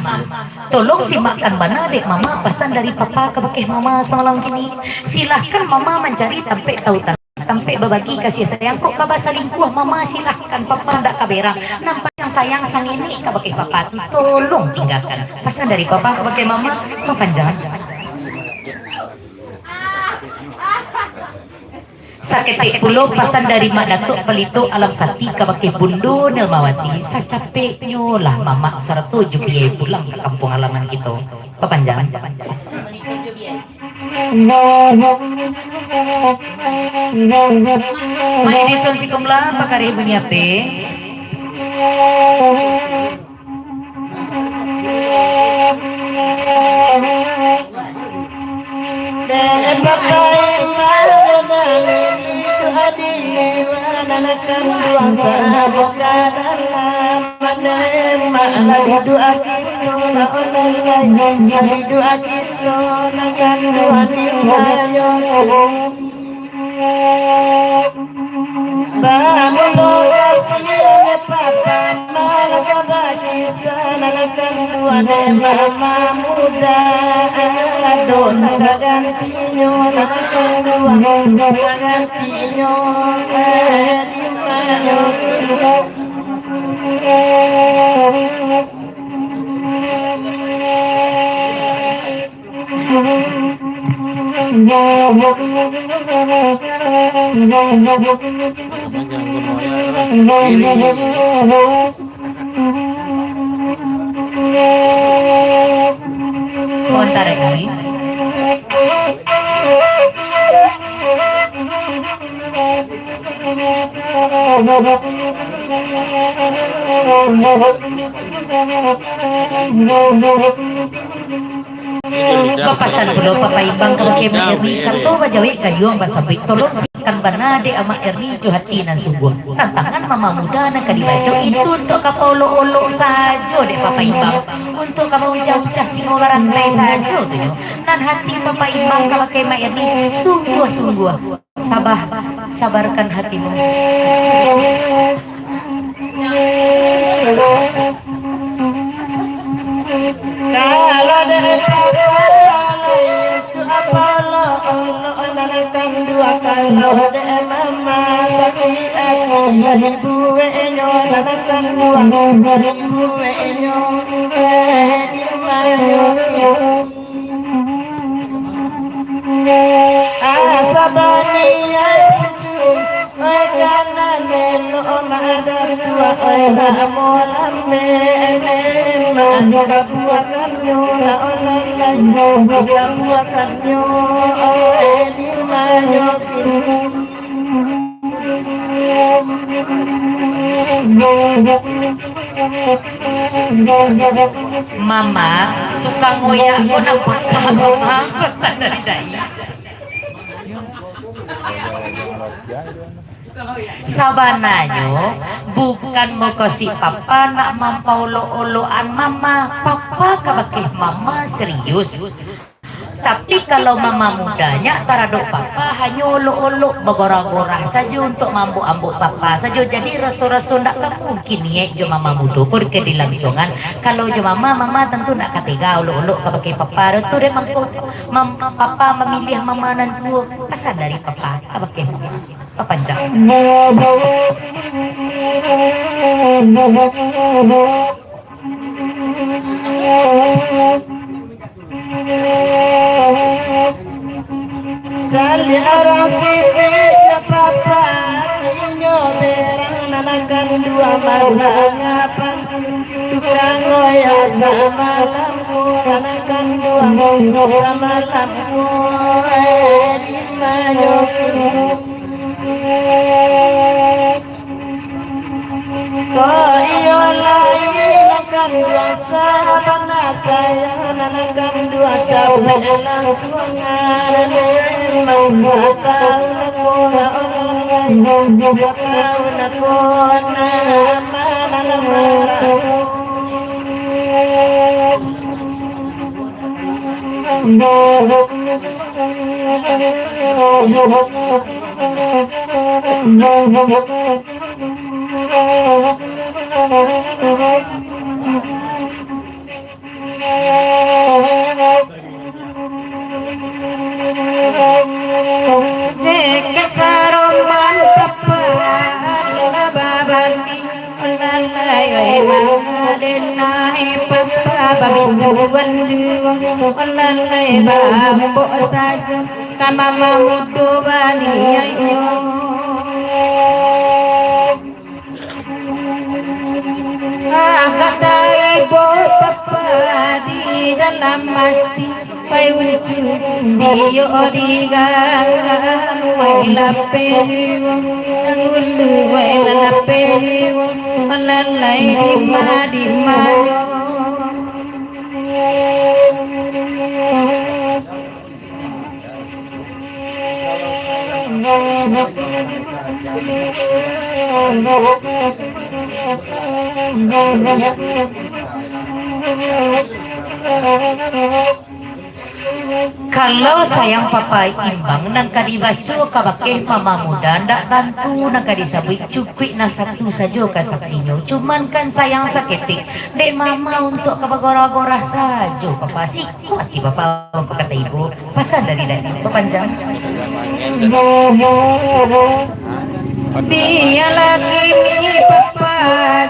tolong simakkan bana dek Mama pasan dari Papa kabake Mama samalam kini. Silahkan Mama mancari tampek tautan. Tampek babagi kasih sayang, kok ka basalingkuah, mama silahkan, papa ndak ka berang. Nampak yang sayang sangenek kabake papa tu, tolong tinggakan. Pasan dari papa kabake mama, papanjang. Saketek pulo pasan dari Mak Datuk Palito Alam Sati kabake Bundo Nelmawati, sacapeknyo lah mamak sarato jo biai pulang ka kampuang halaman kito. Papanjang. Mak Edison Sikomla, pakareh bunyi ape? Bamulo kasih papa, mangko bakisah nan akan dua dek mama muda. Ado nan bagantinyo, nan akan dua bagantinyo, eh, di manyo. Sementara ini, Bapasan pulo Papa Imbang kabake Mak Erni, kato bajawek gayuang basabuik, tolong siapkan bana dek Mak Erni jo hati nan sungguah. Tantangan mama muda nan ka dibaco itu untuak ka paolok-olok sajo dek Papa Imbang, untuak ka maucah-ucah singo barantai sajo tu nyo. Nan hati Papa Imbang kabake Mak Erni sungguah-sungguah. Sabah, sabarkan hatimu. Kalau dek papa, itu apo lo, lo, lo, lo, lo, kan dua, kalau dek mama sakik ati, ibu enyo, lo, lo, kan dua, ibu enyo, eh, di mano. Asa baniaik pucuk, oi, kanan elok maadap tuak, oi, lamo lambek, mak kabuakannyo, lah, oi, lalai, kabuakannyo, oi, di manyo kini. Mama, tukang oyak ko nan patuah mama, pasan dari dai. Sabananyo, bukan mukasuik papa nak mampaolok-olokan mama. Papa kabake mama serius. Tapi, kalau mama muda nyo taradok papa, hanyo olok-olok, bagorah-gorah sajo untuak maambok-ambok papa sajo. Jadi, raso-raso ndak ka mungkin niaik jo mama mudo ko ka dilangsuangan. Kalau jo mama, mama tantu ndak ka tega olok-olok kabake papa. Tu dek mangko, mam-, papa mamiliah mama nan tuo. Pasan dari papa kabake mama. Papanjang. Caliak urang siriah papa, inyo berang nan akan dua malam ngapa. Tukang oyak samalam ko, nan akan dua samalam ko, eh, di manyo kini. Ko iyo lai nan kanduang sabana sayang, nan kanduang capek langsuangan. Memang satahun ko lah orang lain, satahun ko nama, nama raso. Ceket saro Lalai mangadenai papa babintuan juo, lalai baambok sajo ka mama mudo baniaiknyo. Agak taibo papa di dalam ati. Pai uncu, diyo digangan, wai lapeh juo, nang ulu wai lapeh juo, malalai dima-dimanyo. Kalau sayang papa imbang nan ka dibaco kabake mama muda, ndak tantu nan ka disabuik, cukuik nan satu sajo ka saksinyo. Cuman kan sayang saketek, dek mama untuak ka bagorah-gorah sajo papa. Siko ati papa mangko kato ibo. Pasan dari dadi bapanjang. Bialah kini papa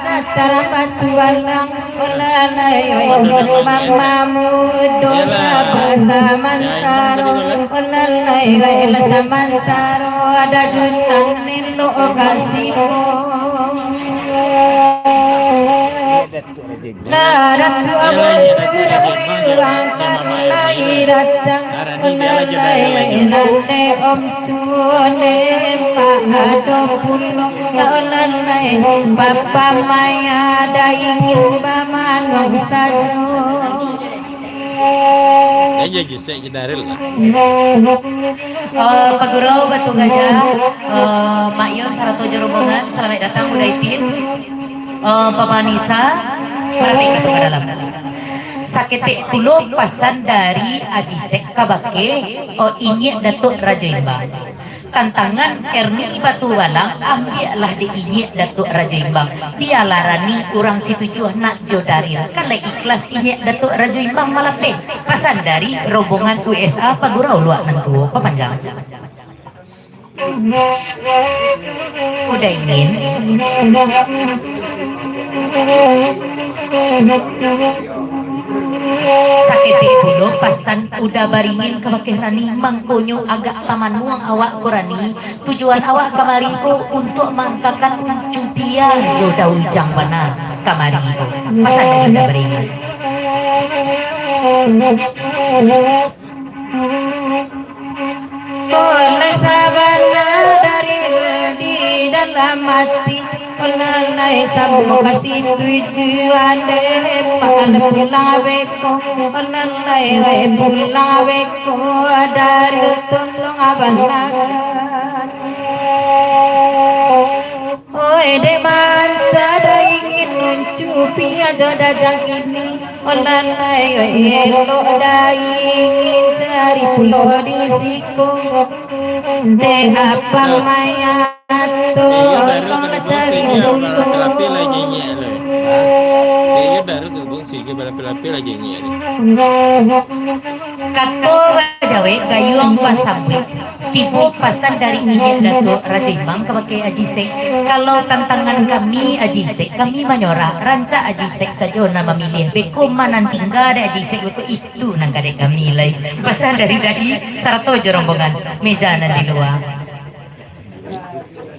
jatara batualang, olalai mama mudo saba samantaro, olalai samantaro ada junan elok kasimo. Lah Datuak Abu sudah pulang, lai datang, lai nande Om Cune, mak ado pulo, lai papa maya, dah ingin bamanong sajo. Eh, Pak Gurau Batu Gajah, eh, Mak Yon sarato jo rombongan, salamaik datang Uda Itin. Eh, Papa Nisa, barapek kato ka dalam. Saketek pulo pasan dari Aji Sek kabake, oh, Inyiak Datuak Rajo Imbang. Tantangan Erni Batu Balang, ambiaklah dek Inyiak Datuak Rajo Imbang. Bialah rani urang Situjuah nak jo Daril. Kalau ikhlas Inyiak Datuak Rajo Imbang malapeh. Pasan dari rombongan U S A Pagurau Luak Nan Tuo. Papanjang. Uda Itin. Saketek pulo pasan Uda Baringin kabake rani, mangkonyo agak tamanuang awak ko rani. Tujuan awak kamari ko untuak maangkakan uncu pia jo daun jang bana kamari ko. Pasan Uda Baringin. Oleh sabana dari di dalam ati, olalai samo ka situjuan dek, pangan pulang beko, olalai pulang beko dari tolong abang. Oi, dek manta dah ingin nuncupi ajo dajang ini. Olalai elok dah ingin cari pulo di siko. Dek apak maya tu, tolong cari pulo. Kato bajawek gayuang basambuik. Tibo pasan dari Inyiak Datuak Rajo Imbang kabake Aji Sek. Kalau tantangan kami, Aji Sek, kami manyorah, rancak Aji Sek sajo nan mamiliah. Beko ma nan tingga dek Aji Sek, beko itu nan ka dek kami lai. Pasan dari tadi, sarato jo rombongan, meja nan di lua.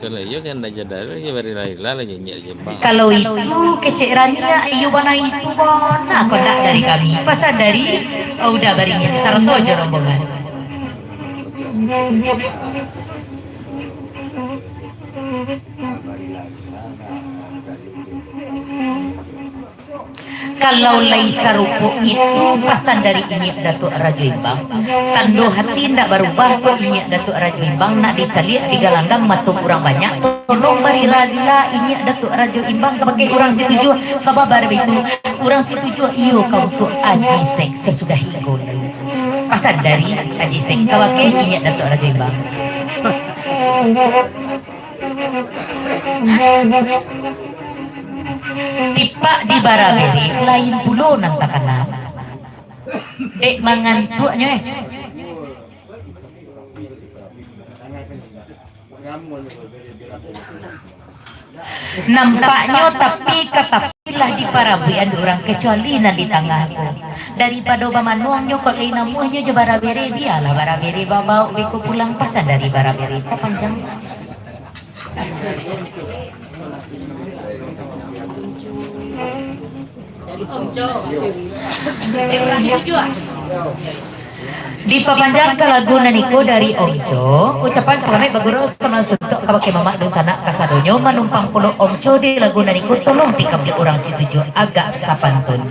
Kalau iyo kan nak jadar, iyo bari lah, lah, lah, nyanyi aja, Bang. Kalau itu kecek raniak, iyo bana itu bana kondak dari kami. Pasan dari, oh, Uda Baringin, sarato jo rombongan. Kalau lai sarupo itu pasan dari Inyiak Datuak Rajo Imbang, tando hati indak barubah ko Inyiak Datuak Rajo Imbang nak dicaliak digalanggang mato urang banyak, tolong bari rila Inyiak Datuak Rajo Imbang kabake urang Situjuah, sabab baitu urang Situjuah iyo ka untuak Aji Sek sasudah iko lai. Pasan dari Aji Sek kabake Inyiak Datuak Rajo Imbang. Tipak di bara berek lain pulo nan takana. Dek mangantuaknyo, eh. Nampaknyo tapi ka tapi lah diparabuikan urang, kecuali nan di tangah ko. Daripado bamanuang nyo kok lai namuahnyo jo barabere, bialah barabere babaok beko pulang, pasan dari barabere tapanjang. Dipapanjang ka lagu nan iko dari Omco, ucapan salamaik bagurau salam suntuak kabake mamak dunsanak kasadonyo, manumpang pulo Omco di lagu nan iko, tolong tikam dek urang situjuah agak sapantun.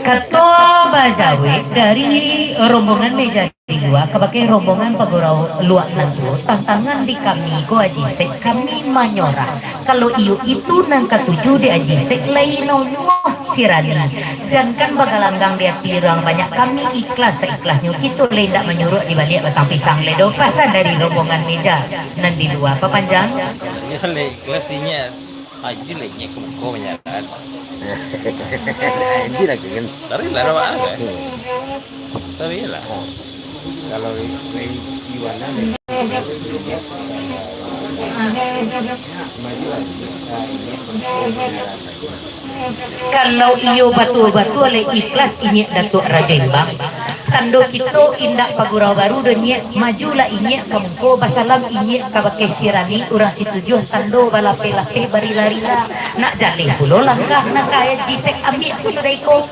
Kato bajawek dari rombongan meja di lua, kabake rombongan pagurau luak nan tuo, tantangan di kami ko Aji Sek, kami manyorah. Kalau iyo itu nan katuju dek Aji Sek, lai namuah si Rani. Jankan bagalanggang di ati urang banyak, kami ikhlas saikhlasnyo, kito lai indak manyuruak di baliak batang pisang lai doh, pasan dari rombongan meja nan di lua. Papanjang. Ikhlas inyo. Aji lah inyo ka muko manyaran. Aji lah kan. Lari lah awak lah. Hmm. Tapi lah. Kalau i-, i-, Iwana maju lah. Kalau iyo batua-batua lai ikhlas inyiak Datuak Rajo Imbang. Tando kito indak pagurau baru doh nyiak, majulah inyiak ka muko, basalam inyiak kabake si Rani urang situjuah, tando balapeh-lapeh barila-rila. Nak jaleh pulo langkah nan ka Aji Sek ambiak sasudah iko.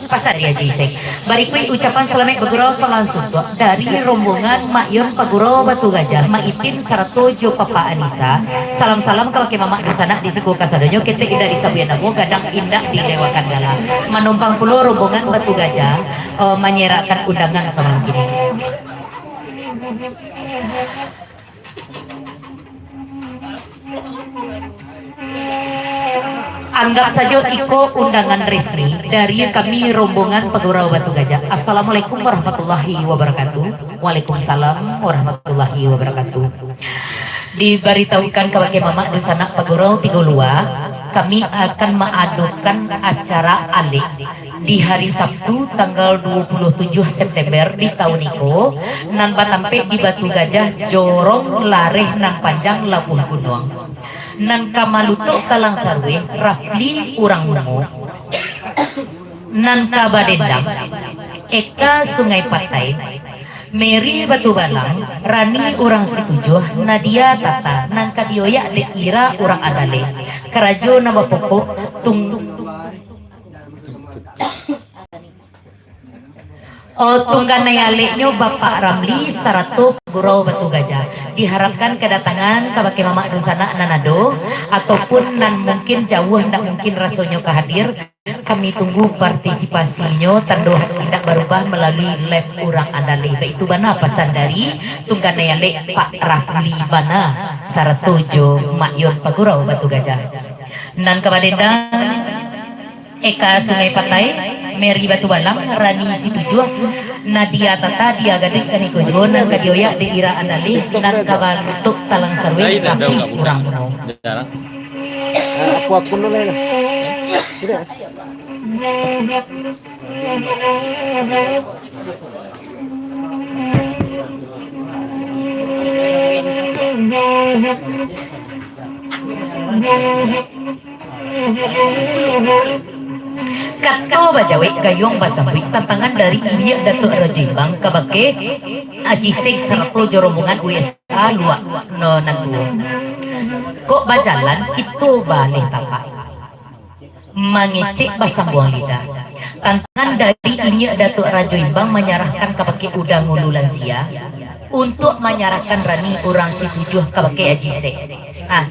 Pasan di Aji Sek. Barikuik ucapan salamaik bagurau salam suntuak dari rombongan Mak Yon Pagurau Batu Gajah, Mak Ipin sarato jo Papa Anisa. Salam-salam kabake mamak dunsanak di siko kasadonyo, ketek indak disabuikan namo, gadang indak dilewakan gala. Manumpang pulo rombongan Batu Gajah, eh, manyerakkan undangan samalam kini. Anggap sajo iko undangan resmi dari kami rombongan Pagurau Batu Gajah. Assalamualaikum warahmatullahi wabarakatuh. Waalaikumsalam warahmatullahi wabarakatuh. Dibaritahukan kabake mamak dunsanak Pagurau Tigo Lua, kami akan maadokan acara alek di hari Sabtu tanggal dua puluh tujuh September di taun iko, nan batampek di Batu Gajah, jorong lareh nan panjang Labuah Gunuang. Nan ka malutuk talang saruih, Rafli urang Bungo. Nan ka badendang, Eka Sungai Patai, Mary Batu Balang, Rani urang Situjuah, Nadia Tata, nan ka dioyak dek Ira urang Andaleh. Karajo nan bapokok tung-, oh, tungganai aleknyo Bapak Ramli sarato Gurau Batu Gajah. Diharapkan kadatangan kabake mamak dunsanak nan ado, ataupun nan mungkin jauah, ndak mungkin rasonyo ka hadir, kami tunggu partisipasinyo, tando hati indak barubah, malalui live urang Andaleh. Baitu bana pasan dari tungganai alek Pak Ramli bana sarato jo Mak Yon Pagurau Batu Gajah. Nan ka badendang, Eka Sungai Patai, Mary Batu Balang, Rani Situjuah, Nadia Tata, Dia Gadih, Kaniko juo, nan ka dioyak dek Ira Andaleh, nan ka balutuk talang saruih, Rafli urang Bungo. Ah, apo akun tu lai lah? Tidak. Kato bajawek gayuang basambuik tantangan dari inyiak Datuak Rajo Imbang kabake Aji Sek sarato jo rombongan U S A luak no nan tuo. Kok bajalan kito baaleh tapak, mangecek basambuang lidah. Tantangan dari inyiak Datuak Rajo Imbang manyarahkan kabake Uda Ngulu Lansia untuak manyarahkan Rani urang Situjuah kabake Aji Sek. Ah.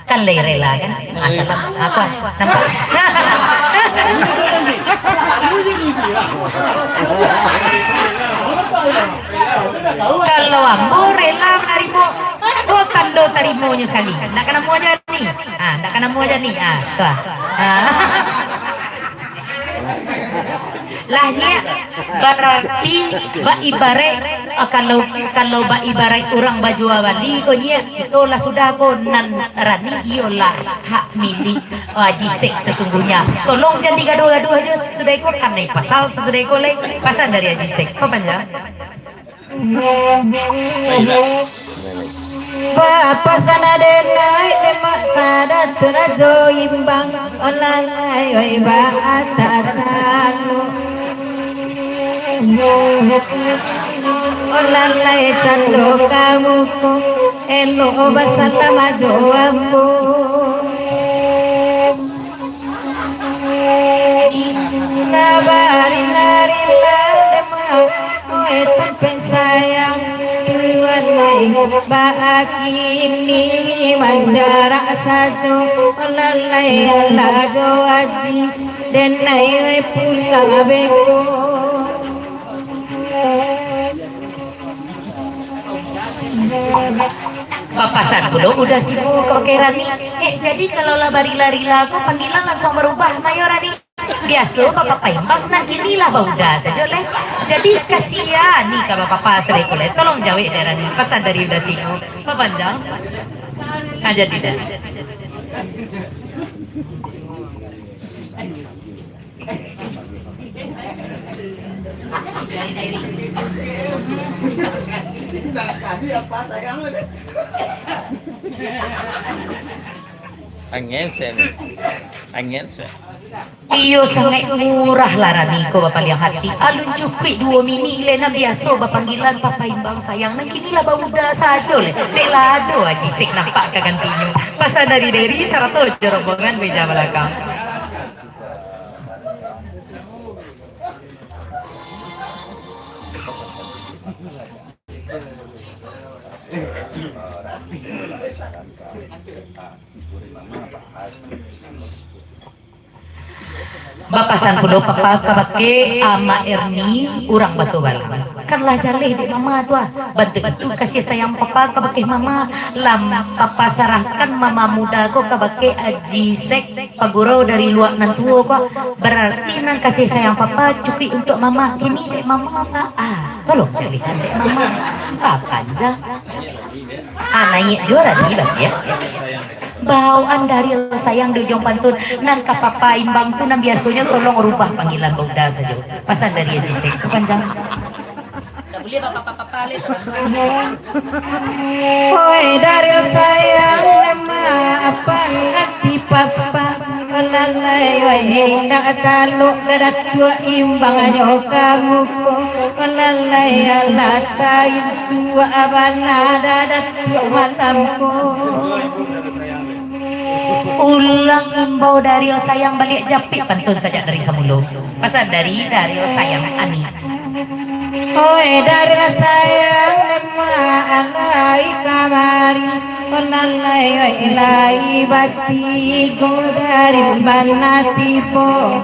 Kan lai rela, kan? Masalah apa? Nampak? Kalau ambo rela manarimo, ko tando tarimonyo sakali. Ndak ka namuah aja ni. Ah, ndak ka namuah aja ni. Ah, tu ah. Ah. Lah nyiak, bararti baibarat, ah, kalau, kalau baibarat urang bajua bali ko nyiak, kito lah sudah ko nan rani iyolah hak milik, ah, Haji Sek sasungguhnyo. Tolong jan digaduah-gaduah jo sasudah iko, kanai pasal sasudah iko lai, pasan dari Haji Sek. Papanjang. Bapasan aden ai, demak ka Datuak Rajo Imbang, olah lai oi baatatalu. Olah lai cando ka muko, elok basalama jo ambo. Inda barila-rila dema, oi tampek sayang, tuan lai baa kini manjarak sajo, lalai alah jo aji, den ai oi pulang beko. Bapasan pulo Uda Sibu ka bakeh Rani, "Eh, jadi kalau lah barila-rila ko, panggilan langsuang barubah, mayo Rani? Biaso bapapa imbang, nan kini lah bauda sajo lai. Jadi, kasian ni ka bapapa sadai ko lai. Tolong jawek dek Rani." Pasan dari Uda Sibu. Papanjang. Ah, jadi dah. Angin sen. Angin sen. Iyo, sangaik murah lah Rani ko bapaliang hati. Alun cukuik duo minik lai, nan biaso bapanggilan papa imbang sayang, nan kini lah bauda sajo lai. Dek lah ado Aji Sek nampak ka gantinyo. Pasan dari Deri sarato jo rombongan meja balakang. Bapasan pulo papa kabake Ama Erni, urang Batu Balang. Kan lah jaleh dek mama tu ah. Bantuak itu kasih sayang papa kabake mama. Lah papa sarahkan mama muda ko kabake Aji Sek. Pagurau dari luak nan tuo ko, bararti nan kasih sayang papa cukuik untuak mama. Kini dek mama, ah, tolong calikan dek mama. Papanjang. Ah, naiak juo Rani baliak. Bawaan dari sayang di ujuang pantun, nan ka papa imbang tu nan biasonyo tolong rubah panggilan bauda sajo. Pasan dari Aji Sek, papanjang. Oi, dari sayang, lemah apa hati papa. Lalai, wai, indak taluk, dadah tuak imbang nyo ka muko. Lalai, alah, tain tuak bana, dadah tuak malam ko. Ulang imbau Dario sayang baliak, japik pantun sajak dari samulo. Pasan dari Dario sayang Ani. Oi, Dario sayang, lemah alai kamari. Lalai, oi, lai batigo dari mana tibo.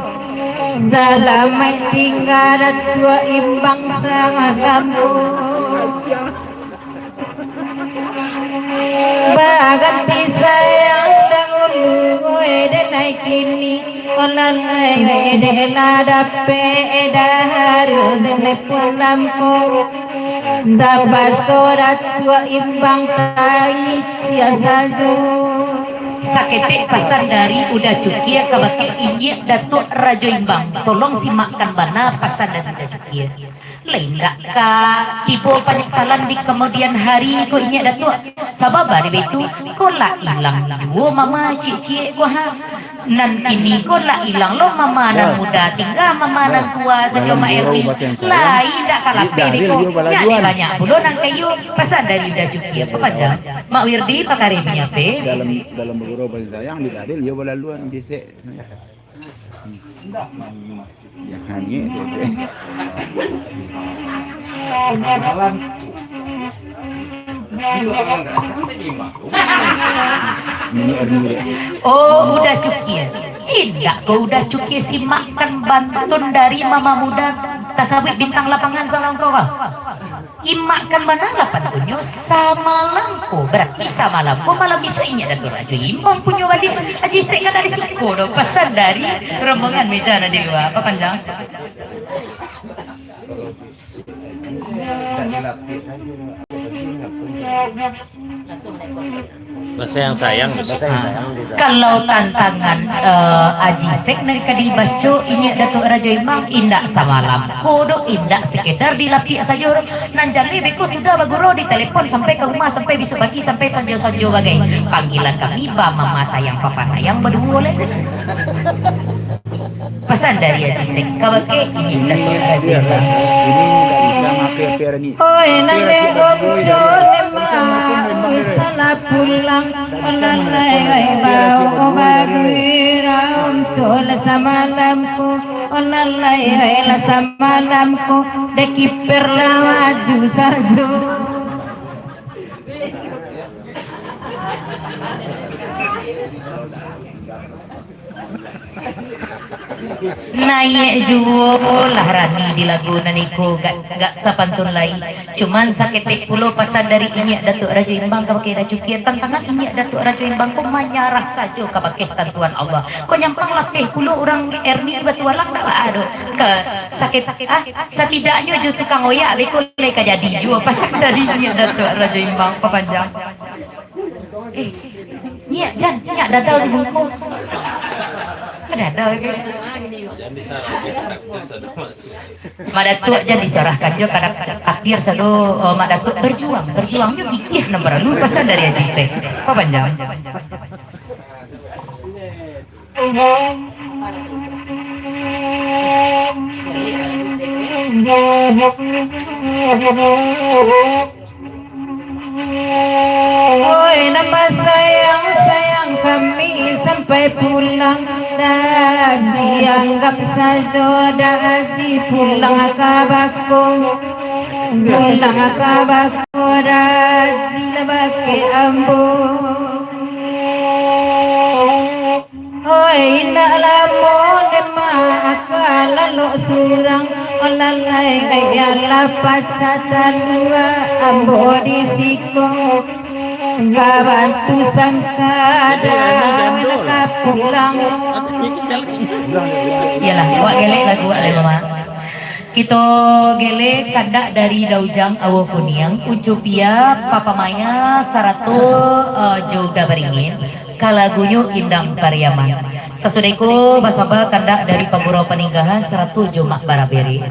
Salamaik tingga Datuak Imbang Samalamo. Baganti sayang dahulu, oi, denai kini. Olah lai, oi, dek lah dapek, eh, dahar, denai pun lampu. Tabaso Datuak Imbang tai cia sajo. Saketek pasan dari Uda Cukia kabake inyiak Datuak Rajo Imbang. Tolong simakkan bana pasan dari Uda Cukia. Lai indak ka tibo panyasalan di kamudian hari ko inyiak Datuak. Sabab ari baitu, ko lah ilang juo mama ciek-ciek ko ha. Nan kini ko lah ilang lo mama nan muda, tingga mama nan tua sajo Mak Erni. Lai indak ka lapeh beko. Nyak ni banyak pulo nan kayo. Pasan dari Uda Cukia, papanjang. Mak Wirdi pakareh punyo ape? Dalam, dalam bagurau kasih sayang, di dadil iyo balaluan, bisek. Yang hanyek saja. Oh, Uda Cukia. Indak ko Uda Cukia simakkan bantun dari mama muda tasabuik bintang lapangan salangkau ko. Imakkan bana lah pantunnyo, samalam ko, barati samalam ko, malam isuak inyiak Datuak Rajo Imbang punyo baliak. Aji Sek kan dari siko doh, pasan dari rombongan meja nan di lua. Apa panjang? Basayang-sayang gitu. Kalau tantangan, eh, Aji Sek nan ka dibaco inyiak Datuak Rajo Imbang, indak samalam ko doh, indak sekedar dilapiak sajo. Nan jaleh beko sudah bagurau di telepon sampai ka rumah, sampai bisuak pagi, sampai sanjo-sanjo bagai. Panggilan kami ba mama sayang, papa sayang baduo lai. Pasan dari Aji Sek, kabake inyiak Datuak Rajo Imbang. Oi, nan dek Omco, memang salah pulang. Onan lai, lai, bau bagui, Omco lah samalam ko. Onan lai, lai, lah samalam ko. Dek kiper lah maju sajo. Naiak juo lah rani di lagu nan iko, gak, gak sapantun lai. Cuman saketek pulo pasan dari inyiak Datuak Rajo Imbang kabake Rajo Cukia, tantangan inyiak Datuak Rajo Imbang ko manyarah sajo kabake tantuan Allah. Ko nyampang lapeh pulo urang Erni batualang dak baa doh. Ka sakit, ah, satidaknyo jo tukang oyak beko lai ka jadi juo pasan dari inyiak Datuak Rajo Imbang papanjang. Eh, nyiak, jan, nyiak dadal di bungko. Ka dadal ke? Mak Datuak jan disarahkan jo ka takdir sado, oh, Mak Datuak berjuang, berjuang jo gigih nan paralu pasan dari Aji Sek. Apa panjang? Oi, nan basayang-sayang kami sampai pulang, dak Aji anggap sajo, dak Aji pulang ka bako, pulang ka bako, dak Aji lah bakeh ambo. Hoi, indak lamo dek mak ka lalok surang, onan lai, lai lah pacah talua, ambo di siko ka bantu sangkada, nak ka pulang. Iyolah, awak gelek lagu, alai mama. Kito gelek kandak dari Daujang Awo Kuniang, Ucu Pia, Papa Maya, sarato, eh, jo Gabaringin, ka lagunyo Indang Pariaman. Sasudah iko basaba kandak dari Pagurau Paninggahan sarato jo Mak Baraberi.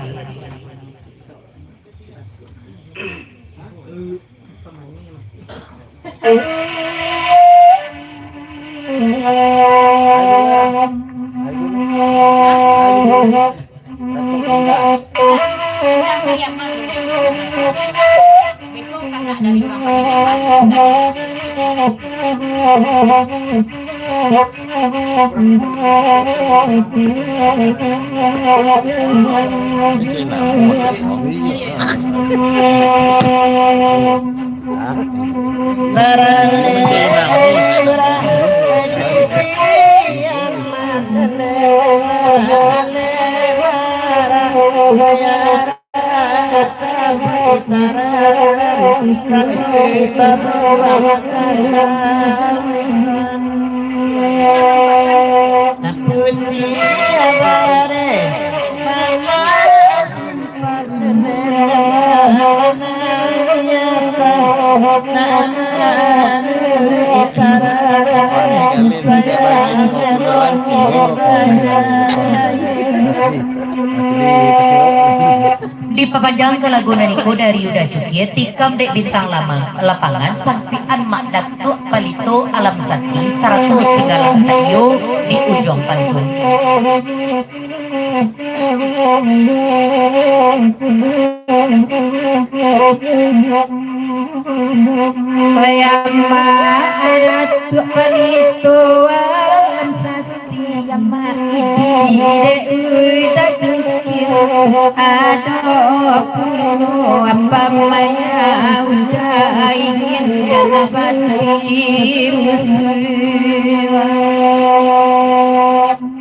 Dipapanjang ka lagu nan iko dari Uda Cukie, tikam dek Bintang Lama, Lapangan, sampian Mak Datuak Palito Alam Sati, sarato Singgalang Saiyo di ujuang pantun. Payah Mak Datuak Palito Alam Sati. Tiamak idi dek ui tajukir, ado pulo pamaya udah ingin dan bati rusuh.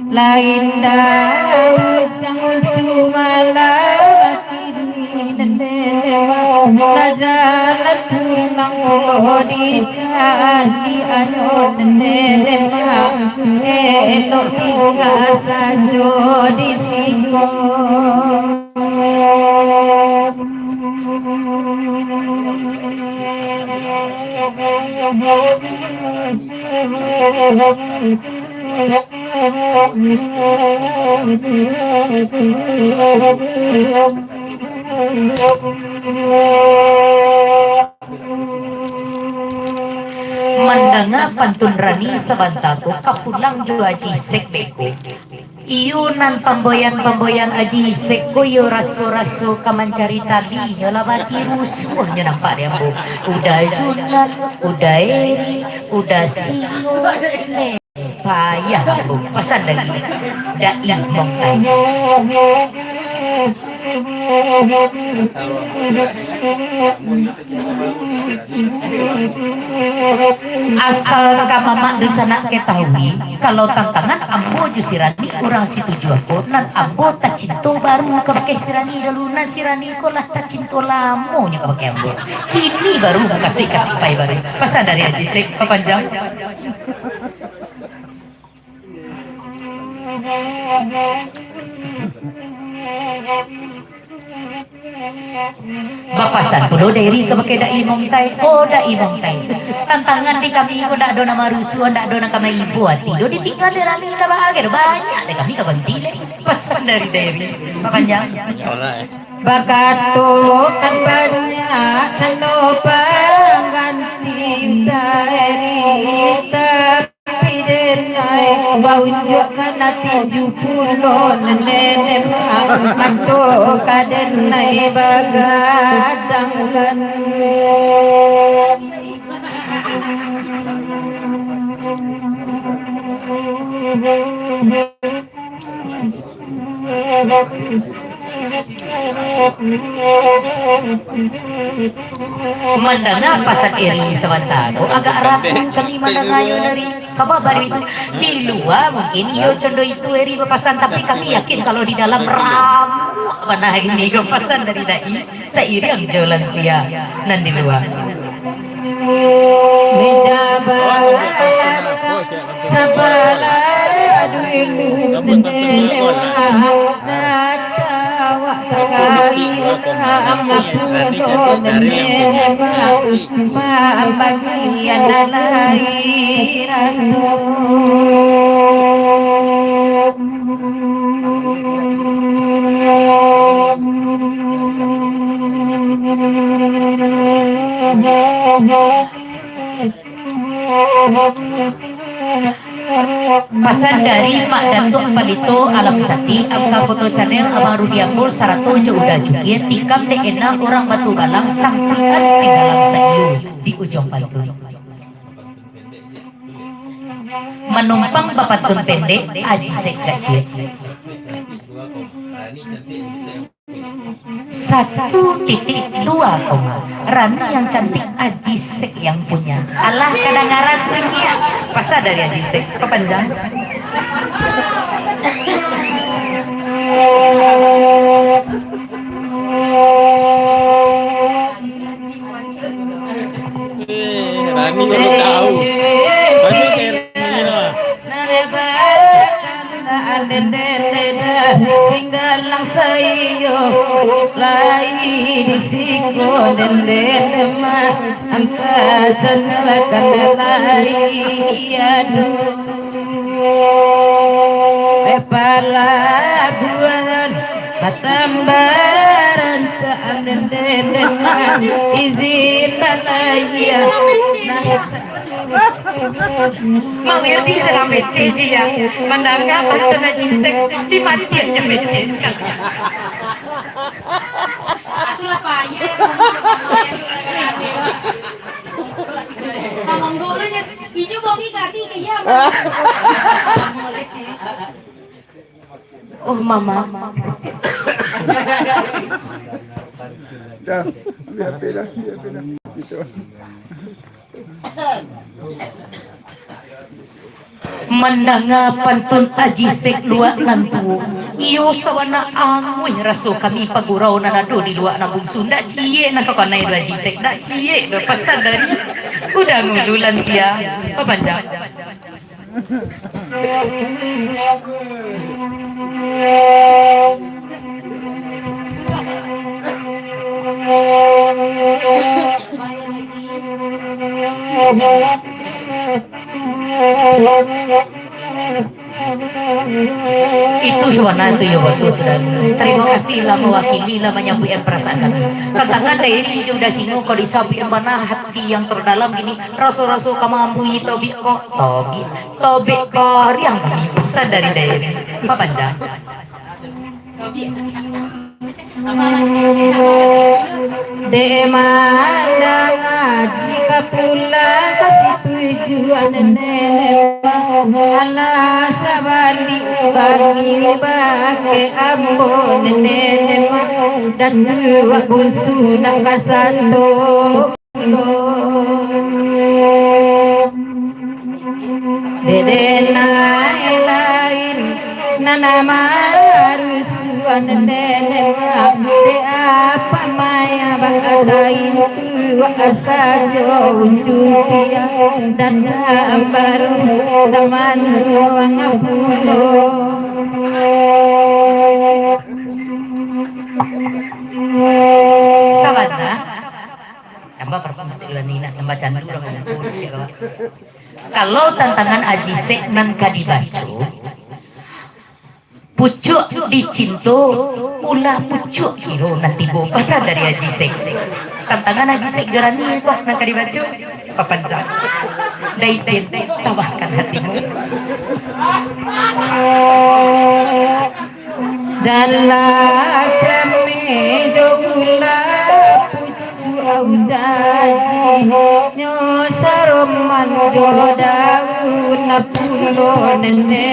Lain dah ujang cuma lah bati di nene. Nan ulo di candi anyo nene mak, elok tingga sajo di siko. Mandanga pantun Rani sabanta ko, ka pulang jo Aji Sek beko. Iyo nan pamboyan-pamboyan Aji Sek ko, iyo raso-raso ka mancari tali, nyo lah mati rusuahnyo nampak di ambo. Uda Junan, Uda Eri, Uda Singo, ne. Payah ambo, pasan dari Dai Mongtai. Asal ka mamak dunsanak katahui, kalau tantangan ambo jo si Rani urang Situjuah ko, nan ambo tacinto baru kabake si Rani dulu, nan si Rani ko lah tacinto lamonyo kabake ambo. Kini baru mukasuik ka sampai baru. Pasan dari Aji Sek, papanjang. Bapasan pulo Dai Eri kabake Dai Mongtai, "Oh, Dai Mongtai, tantangan di kami ko ndak ado nan marusuah, ndak ado nan ka maibo ati doh, ditingga dek Rani lah, baa ge doh, banyak dek kami ka ganti lai." Pasan dari Dai Eri, papanjang. Bakato kan banyak cando pangganti Dai Eri, tapi denai baunjuakkan tinju pulo, nene mak, mato ka denai bagadangkan. Mandanga pasan Eri sabanta ko, agak ragu kami mandanganyo dari, sabab ari tu di lua mungkin iyo condo itu Eri bapasan, tapi kami yakin kalau di dalam ramuak bana ini ko pasan dari Dai. Sairiang jo lansia nan di lua. Meja balakang sabalah duilu nene mak, tatawak kain amak pulo nene mak, pambagian lai ratu. Pasan dari Mak Datuak Palito Alam Sati, Angka Foto Channel, Abang Rudi Ambo, sarato jo Uda Cukie, tikam dek Ena urang Batu Balang, sangkuikan singgalang saiyo di ujuang pantun. Manumpang bapantun pendek, Aji Sek Kacil. Satu titik dua koma. Rani yang cantik, Aji Sek yang punya. Alah, kadangaran tinggi, ah. Pasan dari Aji Sek, papanjang. Eh, Rani baru tahu. Bagus, eh, Rani mah. Singgalang saiyo lai di siko, dendeng mah angka candalakan lai, aduh. Eh, palabuahan batambah rancak, dendeng mah izin balayia. Nah, Mak Wirdi sadang becek, Ji, ya. Mandanga pantun Aji Sek, dimatiannyo becek sakali. Itulah payah. Manggonyo, inyo bongi tadi ke iya. Oh, Mama. Dah, biar, biar, biar, biar. Gitu. Mandanga pantun Aji Sek Luak Lantu, Iyo sabana anguih raso kami pagurau nan ado di luak nan bungsu. Ndak ciek nan ka kanai doh Aji Sek, ndak ciek doh pasan dari udah ngulu lansia. Papanjang. Itu sabana tu yo batua tu, Dan. Tarimo kasih lah mawakili, lah manyabuikan parasaan kami. Tantangan Dairi jo Dasingo ko disabuikan bana hati yang terdalam kini, raso-raso ka maambui tobik ko, tobik, tobik ko riang kami, pasan dari Dairi. Papanjang. Dek mandanga jika pulang ka situjuan nenek, alah sabalik bagi bakeh ambo nenek, datuak bunsu nan kasato. Dede nai lain, nan marusuan dede, dek apa maya bakatai, tuak sajo uncung piang, datang baru, datang manuang pulo. Sabana. Tambah parfum saketek lah ni, nak tambah candu lah, banyak kurus ya, kawan. Kalau tantangan Aji Sek nan ka dibaco, pucuak dicinto, ulah pucuak kiro nan tibo, pasan dari Aji Sek. Tantangan Aji Sek Garani, wah, nan ka dibaco, papanjang. Dai pen, tabahkan hatimu. Jalan cami jo ulah pucuak udaji, nyo saroman jo daun pulo nene,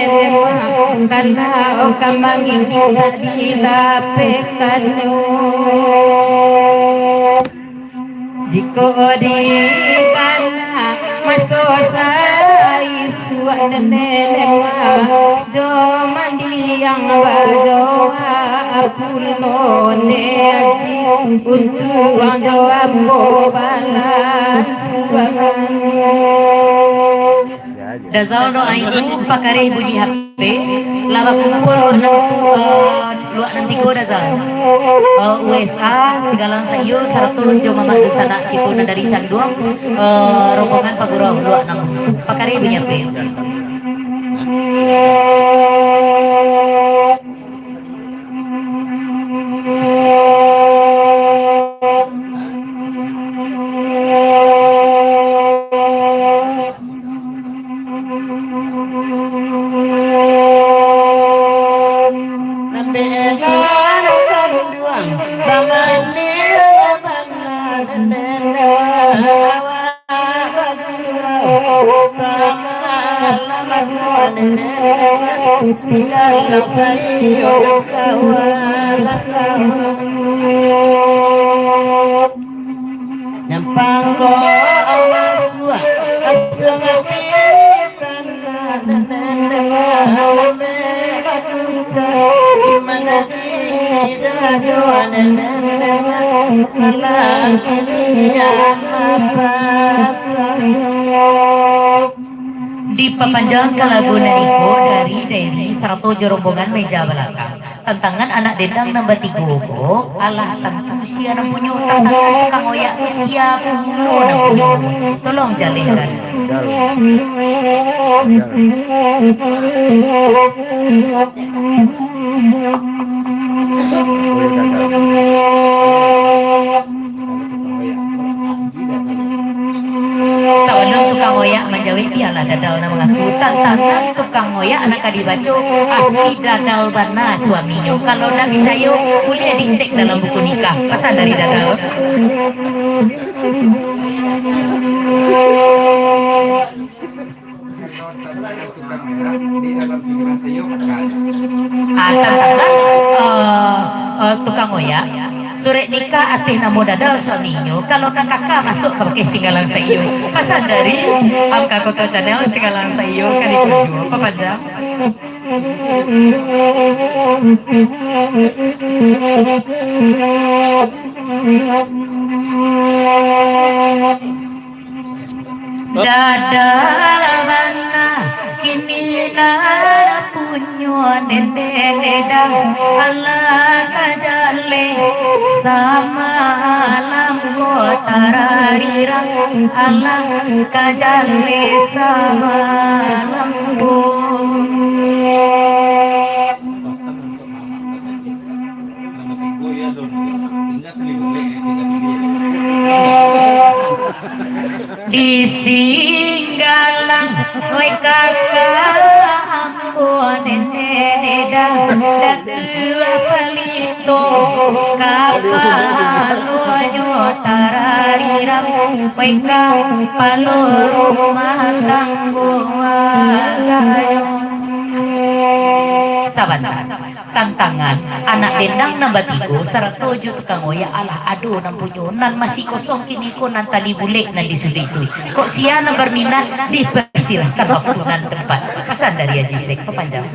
kana ka mangingin tak dilapehkannyo. Jikok dikana maso saisuak nenek ma, jo mandiang bajoa pulo ne aji, untuang jo ambo balansuangan. Dazal doa ibu, pakareh bunyi P, lah bakumpul luak nan tu, eh, luak nan tigo Dazal. Eh, U S A, Sigalang Saiyo, sarato jo mamak dunsanak kito nan dari Canduang, eh, rombongan pagurau luak nan bungsu. Pakareh bunyi P. Nyampang ko Allah suah, asuang ati tanah, di mana di dado, malah kini apa sayo. Dipapanjangkan lagu nan iko dari Dairi sarato jo rombongan meja balakang. Tantangan anak dendang nan batigo ko, alah tantu sia nan punyo, tantangan tukang oyak tu sia pulo nan punyo. Tolong jalehkan. Sabalun tukang oyak manjawek, bialah dadal nan mangaku. Tantangan tukang oyak nan ka dibaco, asli dadal bana suaminyo. Kalau ndak picayo, buliah dicek dalam buku nikah. Pasan dari dadal. Ah, tantangan, eh, eh, tukang oyak, surek nikah ateh namo dadal suaminyo, kalau nan kaka masuak ka bakeh Sigalang Saiyo. Pasan dari Amka Koto Channel, Sigalang Saiyo, kali kedua, papanjang. Dadal bana kini nan punyo nene dah, alah ka jaleh samalam ko tararirang, alah ka jaleh samalam ko. Di singgalan, wai kaka ambo nene dah, Datuak Palito, kapalonyo tararirang, wai kapalo rumah tanggo agaknyo. Sabanta. Tantangan, anak dendang nan batigo, sarato jo tukang oyak alah ado nan punyo, nan masih kosong kini ko nan tali bulek nan di suduik tu. Kok sia nan berminat, dipersilahkan waktu nan tempat. Pasan dari Haji Sek, papanjang.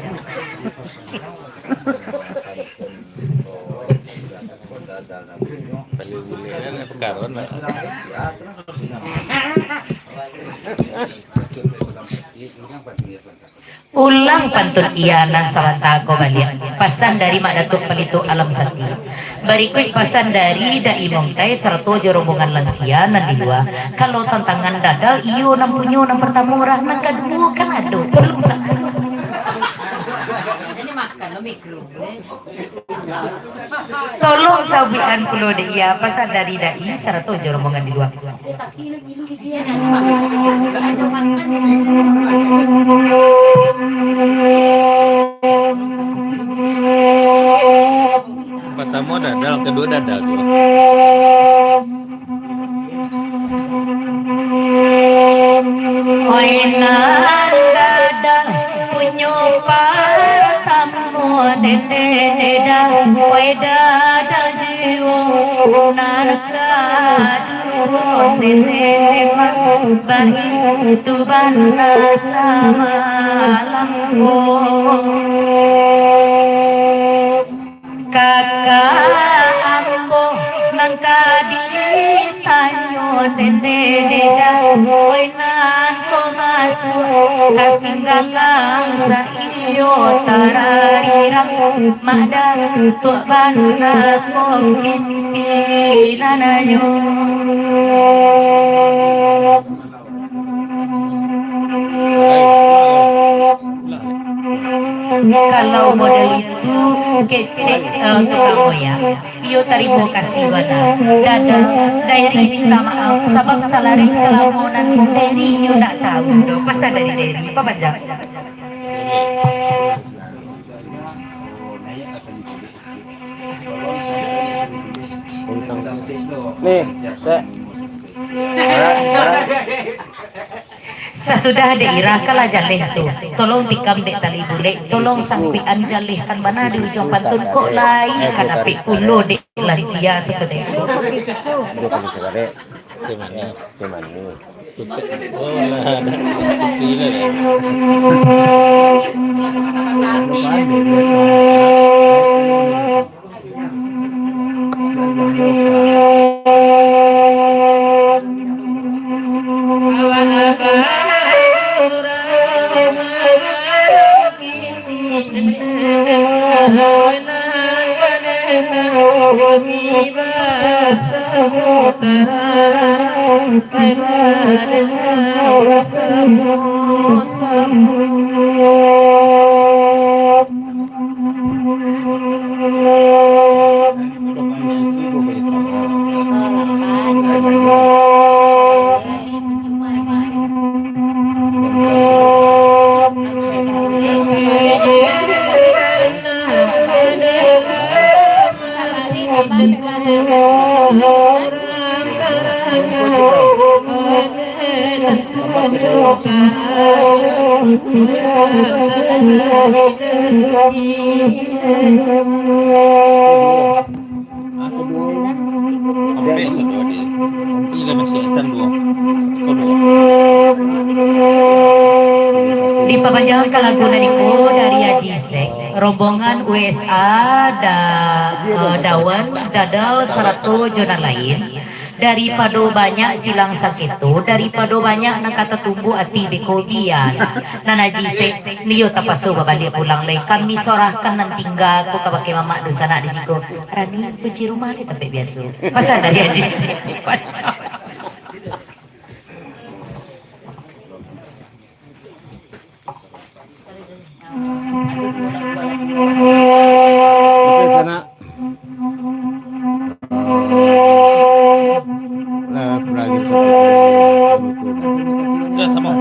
Ulang pantun iya nan sabanta ko baliak. Pasan dari Mak Datuak Palito Alam Sakti. Barikuik pasan dari Dai Mongtai sarato jo rombongan lansia nan di lua. Kalau tantangan dadal, iyo nan punyo nan partamo urang, nan kaduo kan ado. Tolong sa-, tolong sabuikan pulo dek iya pasan dari Dai sarato jo rombongan di lua. Partamo dadal, kaduo dadal tu. Oi nan dadal punyo partamo, dendeh dah, oi dadal jiwo nan ka Memang baitu bana samalam ko. Kaka ambo nan ka ditanyo, dendeh dah, oi nan ko masuak ka singgalan sa- Iyo tararirang, Mak Datuak bana ko pimpinannyo. Kalau model itu kecek, eh, tukang oyak. Iyo, tarimo kasih bana. Dada, Dairi minta maaf, sabab salarik salamo nan Dairi iyo ndak tahu doh. Pasan dari Dairi, papanjang. Nih, Dek. Sasudah Dek Ira kalah jaleh tu, tolong tikam dek tali bulek, tolong sampian jalehkan bana di ujuang pantun, kok lai ka dapek pulo dek lansia sasudah itu. Teh manih. Teh manih. Oh, lah, ada. Putih lah, dah. Ambil satu adik. Ini dah masih stand dua. Kau dua. Dipapanjangkan lagu nan iko dari Haji Sek, rombongan U S A, da, eh, Dawan, Dadal, sarato jo nan lain. Daripado banyak silang sangketo, daripado banyak nan ka tatumbuak ati beko bialah. Nan Haji Sek, nio tapaso babaliak pulang lai. Kami sorahkan nan tingga ko kabake mamak dunsanak di siko. Rani, kunci rumah di tampek biaso. Pasan dari Haji Sek. Oke, sanak. Lah, berakhir sampai. Enggak sama.